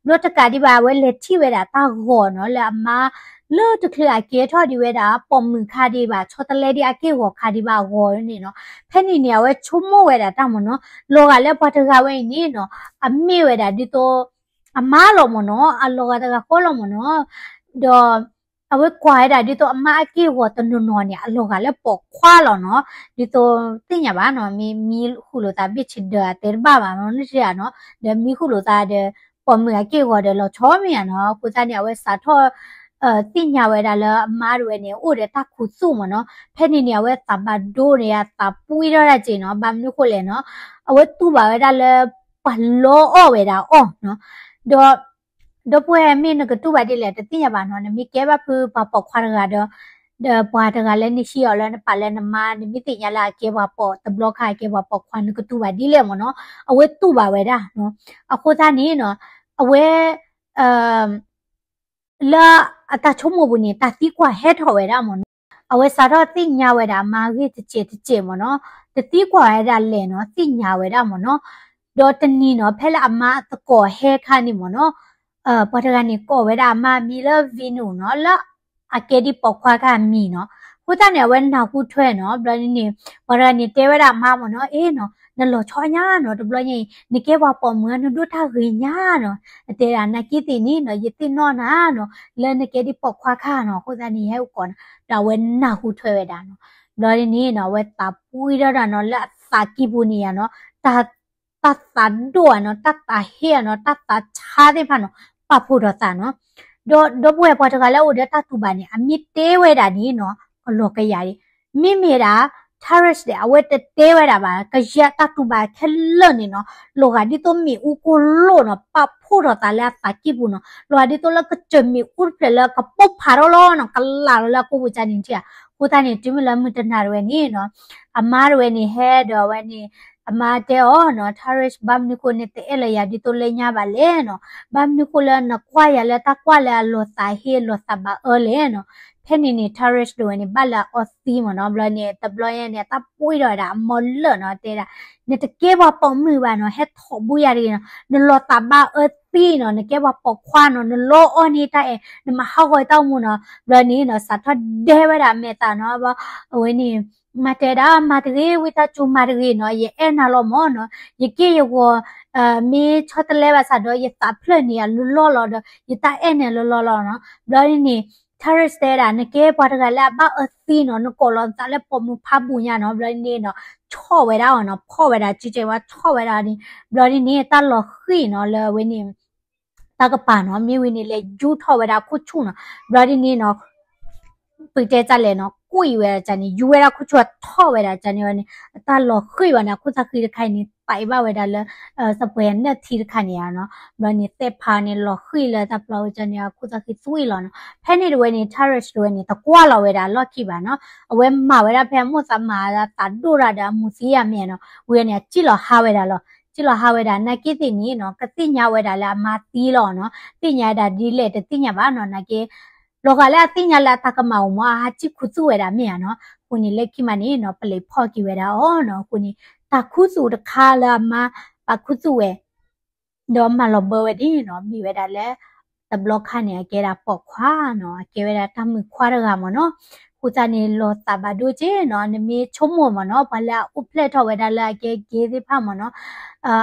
ဘျီတကးဒံးဘၣ် အဝဲလဲၤထံၣ်ဝဲဒၣ်တၢ်ဂီၤနီၤ လၢအမါလၢတချုးအကဲထီၣ်ဒံးဝဲဒၣ် ပိာ်မုၣ်ခါဒံးဘၣ် ဆီတလဲဒံးအက့ၢ်အဂီၤခါဒံးဘၣ်အဂီၢ်န့ၣ်နီၤ. ဖဲန့ၣ်န့ၣ် အဝဲဆိကမိၣ်ဝဲဒၣ်တၢ်မ့ၢ်နီၤ လီၤဂာ်လၢပှၤတဂၤဝဲအံၤန့ၣ်နီၤ အမ့ၢ်ဝဲဒၣ်ဒ်သိး အမါလီၤမ့ၢ်နီၤ အလီၤဂာ်တဂၤဃီလီၤမ့ၢ်နီၤ. ဒီး အဝဲကွၢ်ဝဲဒၣ်ဒ်သိးအမါအက့ၢ်အဂီၤတနီၤနီၤန့ၣ် အလီၤဂာ်လၢပိာ်ခွါလီၤနီၤ. ဒ်သိးသ့ၣ်ညါဘၣ်နီၤ မ့ၢ်မံဃုာ်လိာ်သးဘ့ၣ်ဆ့ဒၢးအတဲတဘၣ်ဘၣ်နီၤ န့ၣ်ဧါနီၤ. ဒီးမံဃုာ်လိာ်သးဒီး ပိာ်မုၣ်အက့ၢ်အဂီၤဒီးလီၤဆီမ့ၢ်ဧါနီၤ. အဃိသတးန့ၣ် အဝဲစးထီၣ် သ့ၣ်ညါဝဲဒၣ်လၢအမါတဝဲန့ၣ် အိၣ်ဒီးတၢ်ခူသူၣ်မ့ၢ်နီၤ. ဖဲန့ၣ်န့ၣ် အဝဲသးဘၣ်ဒိန့ၣ် အသးပှံထီၣ်ဒၣ်က့ၤနီၤ. ဘၣ်မနုၤဃိလဲၣ်နီၤ အဝဲတူၢ်ဘၣ်ဝဲဒၣ်လၢ ပှၤလီအီၣ်ဝဲဒၣ်အီၤနီၤ. ဒီး ဒီပုၢ်ဝဲၢ်မ့ၢ်နကတူၢ်ဘၣ်ဒ်လဲၣ် တသ့ၣ်ညါဘၣ်နီၤ. နမ့ၢ်ကဲဘၣ်ဖုပှၤပိာ်ခွါတဂၤဒီး ဒီးပှၤတဂၤလၢနဟံးအီၤလၢနပာ်လၢနမါ နမ့ၢ်သ့ၣ်ညါလၢအကဲပှၤပိာ်တဘျီခါ အကဲပှၤပိာ်ခွါ နကတူၢ်ဘၣ်ဒ်လဲၣ်မ့ၢ်နီၤ. အဝဲတူၢ်ဘၣ်ဝဲဒၣ်နီၤ. အဃိသတးန့ၣ်နီၤ အဝဲ လၢအတၢ်ဆိကမိၣ်ပူၤန့ၣ် တၢ်သံကွၢ်ဟဲထီၣ်ဝဲဒၣ်မ့ၢ်နီၤ. အဝဲစးထီၣ်သ့ၣ်ညါဝဲဒၣ်အမါဂ့ၢ်တစဲးတစဲးမ့ၢ်နီၤ, တသံကွၢ်ဝဲဒၣ်လဲၣ်နီၤ, သ့ၣ်ညါဝဲဒၣ်မ့ၢ်နီၤ. ဒီးတနံၤနီၤ ဖဲလၢအမါအသကိးဟဲခါန့ၣ်မ့ၢ်နီၤ, ပှၤတဂၤန့ၣ်ကိးဝဲဒၣ်အမါအမံၤလၢ Vinu နီၤ, လၢအကဲဒ်ပိာ်ခွါခါအမံၤနီၤ. အဃိသတးန့ၣ် အဝဲနၢ်ဟူထွဲနီၤ, ဘျီဒ်န့ၣ် ပှၤတဂၤန့ၣ်တဲဝဲဒၣ်အမါမ့ၢ်နီၤ, အ့နီၤ, နလီၤဆီညါနီၤ, တဘျီညါအံၤ နကဲပှၤပိာ်မုၣ် နဒိၣ်တၢ်ဂ့ၤညါနီၤ, အတဲဒၣ် နာ်က့သ့ၣ်န့ၣ်နီၤ, ယသ့ၣ်နီၣ်နၤနီၤ, လၢနကဲဒ်ပိာ်ခွါခါနီၤ, အဃိသတးန့ၣ် ယဟဲအိၣ်ကိးနၤ, ဒီးအဝဲနၢ်ဟူထွဲဝဲဒၣ်နီၤ. ဘျီဒ်န့ၣ်နီၤ အဝဲသးပှံထီၣ်တၢ်နီၤ, လၢအသးကံၢ်ပူၤန့ၣ်ယါနီၤ, တၢ် တၢ်သးဒိၣ်ဧါနီၤ, တၢ်သးဟ့ဧါနီၤ, တၢ်သးဆါသ့ၣ်တဖၣ်နီၤ, ပာ်ဖှိၣ်ထီၣ်သးနီၤ. ဒီးဒီပုၢ်ဝဲၢ်ပှၤတဂၤလၢအအိၣ်ဒီးတၢ်တူၢ်ဘၣ်န့ၣ် အမ့ၢ်တဲဝဲဒၣ်န့ၣ်နီၤ, ကလီၤကယၤဒံး. မ့မ့ၢ်ဒၣ် Taris ဒီး အဝဲတတဲဝဲဒၣ်ဘၣ်, ကယဲၢ်တၢ်တူၢ်ဘၣ်ခဲလၢာ်န့ၣ်နီၤ, လီၤဂာ်ဒ်သိးမ့ၣ်အူကိၢ်လိၣ်နီၤ, ပာ်ဖှိၣ်ထီၣ်သးလၢအသးကံၢ်ပူၤနီၤ, လီၤဂာ်ဒ်သိးလၢကစၢၢ်မ့ၣ်အူတဖျၢၣ်လၢကပိၢ်ဖးထီၣ်လီၤနီၤ, ကလးလီၤလၢအကိၢ်ပူၤကန့ၣ်ထံၣ်ဧါ. အဃိသတးန့ၣ် တုၤမ့ၢ်လၢမုၢ်တနၤတဝဲန့ၣ်နီၤ, အမါတဝဲန့ၣ်ဟဲဒီးအဝဲန့ၣ် အမါတဲအီၤနီၤ, Taris ဘၣ်မနုၤဃိန့ၣ် တအဲၣ်လၢယၤဒ်သိးလၢညါဘၣ်လဲၣ်နီၤ, ဘၣ်မနုၤဃိလၢနကွၢ်ယၤလၢတၢ်ကွၢ်လၢအလီၤသးဟ့လီၤသးဘၣ်အၢလဲၣ်နီၤ. ဖဲန့ၣ်န့ၣ် Taris တဝဲန့ၣ် ဘၣ်လၢအအီသံမ့ၢ်နီၤ, ဘျီန့ၣ် တဘျီညါန့ၣ် အတၢ်ပှံထီၣ်ဝဲဒၣ်အမီၤလၢာ်နီၤ, တဲဒၣ် နတကဲပှၤပိာ်မုၣ်ဘၣ်နီၤ, ဟဲထီၣ်ဘူးယၤတဂ့ၤနီၤ, နလီၤသးဘၣ်အၢသံနီၤ, နကဲပှၤပိာ်ခွါနီၤ, နလီအီၣ်န့ၢ်တၢ်အဲၣ်, နမၤဟးဂီၤတၢ်အိၣ်မူနီၤ. ဘျီန့ၣ်နီၤ စးထီၣ်ဒဲဝဲဒၣ်အမဲာ်သးနီၤ, အဝဲန့ၣ် မၤတဲဒၣ် မၤတဂ့ၤ, ဝံသးစူၤမၤတဂ့ၤနီၤ, ယအဲၣ်နၤလီၤမ့ၢ်နီၤ, ယက့ၢ်ယဂီၤ မ့ၢ်ဆီတလဲဘၣ်ဆၣ်ဒီး ယသးဖျၢၣ်န့ၣ်အလီၢ်လီၤဒီး ယတၢ်အဲၣ်န့ၣ်အလီၢ်လီၤနီၤ. ဘျီန့ၣ် Taris တဲဒၣ် နကဲပှၤတဂၤလၢအဘၣ်အၢသံနီၤ, နကိးလီၤသးလၢပိာ်မုၣ်ဖးဘူးညါနီၤ. ဘျီန့ၣ်နီၤ ဆီၣ်ဝဲဒၣ်အီၤနီၤ, ဖီၣ်ဝဲဒၣ် ကကဲဝဲ ဆီၣ်ဝဲဒၣ်န့ၣ်. ဘျီဒ်န့ၣ် တၢ်လီၤဃံၤနီၤ လၢအဝဲန့ၣ် တၢ်ကပၤနီၤ, မ့ၢ်ဝံၤန့ၣ် လဲၤယူထီၣ်ဝဲဒၣ်ခိၣ်ဆူၣ်နီၤ. ဘျီဒ်န့ၣ်နီၤ ပတဲတၢ်လဲၣ်နီၤ, ကွံာ်ဝဲဒၣ်န့ၣ် ယူဝဲဒၣ်ခိၣ်ဆူၣ် ထီၣ်ဝဲဒၣ်န့ၣ်ဝဲန့ၣ် အတၢ်လီၤဃံၤဘၣ်န့ၣ် အခိၣ်သးဃံတခါအံၤန့ၣ် သးအံၤဘၣ်ဝဲဒၣ်လၢ သပှ့ၤနၢၣ်ထံတခါန့ၣ်ဧါနီၤ. ဘျီန့ၣ် သဲးဖးန့ၣ် လီၤဃံၤလၢတၢ်ပျီဝဲန့ၣ် အခိၣ်သးဃံသွံၣ်လီၤနီၤ. ဖဲန့ၣ်တဝဲန့ၣ် Taris တဝဲန့ၣ် တကွၢ်လီၤဝဲဒၣ်အလီၢ်ခံဘၣ်နီၤ. အဝဲမၤဝဲဒၣ်ဖဲအမိၣ်သးမၤသးဒိၣ်တၢ်ဒီးအမူၤသံအမဲာ်နီၤ. ဝံၤန့ၣ် အစံၣ်လီၤဟါဝဲဒၣ်လီၤ. စံၣ်လီၤဟါဝဲဒၣ် နာ်က့သ့ၣ်န့ၣ်နီၤ ကသ့ၣ်ညါဝဲဒၣ်လၢအမါသံလီၤနီၤ. သ့ၣ်ညါဝဲဒၣ်ဒ်လဲၣ်တသ့ၣ်ညါဘၣ်နီၤ. နာ်က့ လီၤဂာ်လၢအသ့ၣ်ညါလၢအတၢ်ကမၣ်အိၣ်မး အဟးစံၣ်ခူသူၣ်ဝဲဒၣ်မ့ၢ်ဧါနီၤ. အဃိန့ၣ် လၢခံမးန့ၣ်နီၤ ပလံးဖီၣ်က့ၤဝဲဒၣ်အီၤနီၤ. အဃိန့ၣ် တၢ်ခူသူၣ်တခါလၢအမါပာ်ခူသူၣ်ဝဲ ဒီးမၤလီၤဘၢဝဲဒၣ်နီၤ မ့ၢ်ဝဲဒၣ်လၢ တဘျီခါန့ၣ် အကဲဒၣ်ပိာ်ခွါနီၤ အကဲဝဲဒၣ်တၢ်မုာ်ခွါတဂၤမ့ၢ်နီၤ. အဃိသတးန့ၣ် လီၤသးဘၣ်ဒိက့နီၤ နမ့ၢ်ဆိကမိၣ်မ့ၢ်နီၤ ပှၤလၢအအိၣ်ဖျဲၣ်ထီၣ်ဝဲဒၣ်လၢအကဲက့သ့ၣ်တဖၣ်မ့ၢ်နီၤ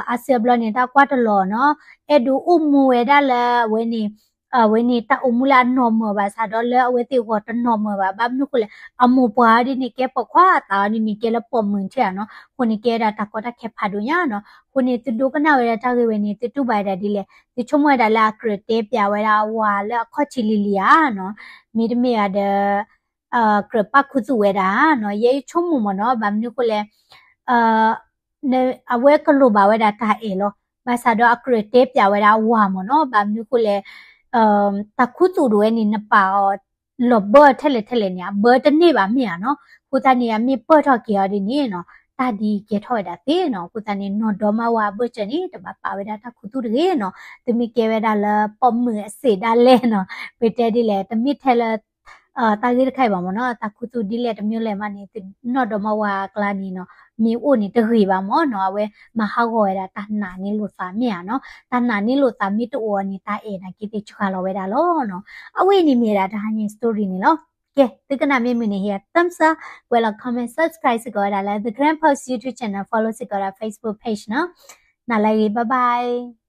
အါစုအါဘျီန့ၣ် တၢ်ကွၢ်တလီၤနီၤ အဲၣ်ဒိးအိၣ်မူဝဲဒၣ်လၢအဝဲန့ၣ် အဝဲန့ၣ် တၢ်အိၣ်မူလၢအနီၢ်မၢၢ်ဘၣ်ဆၣ်ဒီးလၢအဝဲသ့ၣ်အဂီၢ်တနီၢ်မၢၢ်ဘၣ် ဘၣ်မနုၤအဃိလဲၣ် အမိၢ်ပှၢ်အီၤဒ်န့ၣ် ကဲပိာ်ခွါ အသးအီၤဒ်န့ၣ် ကဲလၢပိာ်မုၣ်ထဲဧါနီၤ အဃိန့ၣ် ကဲဝဲဒၣ်တၢ်ကီတၢ်ခဲဖးဒိၣ်ညါနီၤ အဃိန့ၣ် သုဒိကနၣ်ဝဲဒၣ်တၢ်ဂ့ၢ်ဝဲန့ၣ် သုတူၢ်ဘၣ်ဝဲဒၣ်ဒ်လဲၣ် သုဆိကမိၣ်ဝဲဒၣ်လၢအကြၢးတဲပျးဝဲဒၣ်အဝၤလၢအခီၣ်ထံးလံၤလံၤဧါနီၤ မ့တမ့ၢ်ဘၣ်ဒီး ကြၢးပာ်ခူသူၣ်ဝဲဒၣ်နီၤ ယဲယဆိကမိၣ်မ့ၢ်နီၤ ဘၣ်မနုၤအဃိလဲၣ် အဝဲကလိၣ်ဘၣ်ဝဲဒၣ်တၢ်အဲၣ်လီၤ ဘၣ်ဆၣ်ဒီးအကြၢးတဲပျးဝဲဒၣ်အဝၤမ့ၢ်နီၤ ဘၣ်မနုၤအဃိလဲၣ် တၢ်ခူသူၣ်ဒၣ်ဝဲန့ၣ် နပာ်အီၤလီၤဘၢထဲလဲၣ်ထဲလဲၣ်န့ၣ် အဘၢတန့ၢ်ဘၣ်မ့ၢ်ဧါနီၤ အဃိသတးန့ၣ် အမ့ၢ်ပၢၢ်ထီၣ်က့ၤအီၤဒ်န့ၣ်နီၤ တၢ်ဒ်ကဲထီၣ်ဝဲဒၣ်သ့နီၤ အဃိသတးန့ၣ် နီၢ်ဒီမါဝၤအဘၢၣ်စၢၤန့ၣ် တဘၣ်ပာ်ဝဲဒၣ်တၢ်ခူသူၣ်တဂ့ၤနီၤ သုမ့ၢ်ကဲဝဲဒၣ်လၢပိာ်မုၣ်အစ့ၣ်ဒၣ်လဲာ်နီၤ ပတဲဒ်လဲၣ် တမ့ၢ်ထဲလၢ တၢ်ဂ့ၢ်တခါအံၤဘၣ်မ့ၢ်နီၤ တၢ်ခူသူၣ်ဒ်လဲၣ်တမ့ၢ်လဲၣ်မးန့ၣ် နီၢ်ဒီမါဝၤအကျါန့ၣ်နီၤ မ့ၢ်အိၣ်န့ၣ်တဂ့ၤဘၣ်မ့ၢ်နီၤ အဝဲမၤဟးဂီၤဝဲဒၣ်တၢ်နာ်န့ၢ်လိာ်သးမ့ၢ်ဧါနီၤ တၢ်နာ်န့ၢ်လိာ်သးမ့ၢ်တအိၣ်အီၤန့ၣ် တၢ်အဲၣ်နာ်က့သ့ၣ်စှၤလီၤဝဲဒၣ်လီၤနီၤ အဝဲအံၤန့ၣ်မ့ၢ်ဝဲဒၣ်တဟါညါ story န့ၣ်လီၤ ကဲ သုကနၣ်မ့ၢ်မုာ်န့ၣ် ဟ့ၣ် thumbs up ကွဲးလီၤ comment subscribe စ့ၢ်ကီးဝဲဒၣ်လၢ The Karen Post YouTube channel follow စ့ၢ်ကီးဝဲဒၣ် Facebook page နီၤ နၤလၢအဂ့ၤ bye bye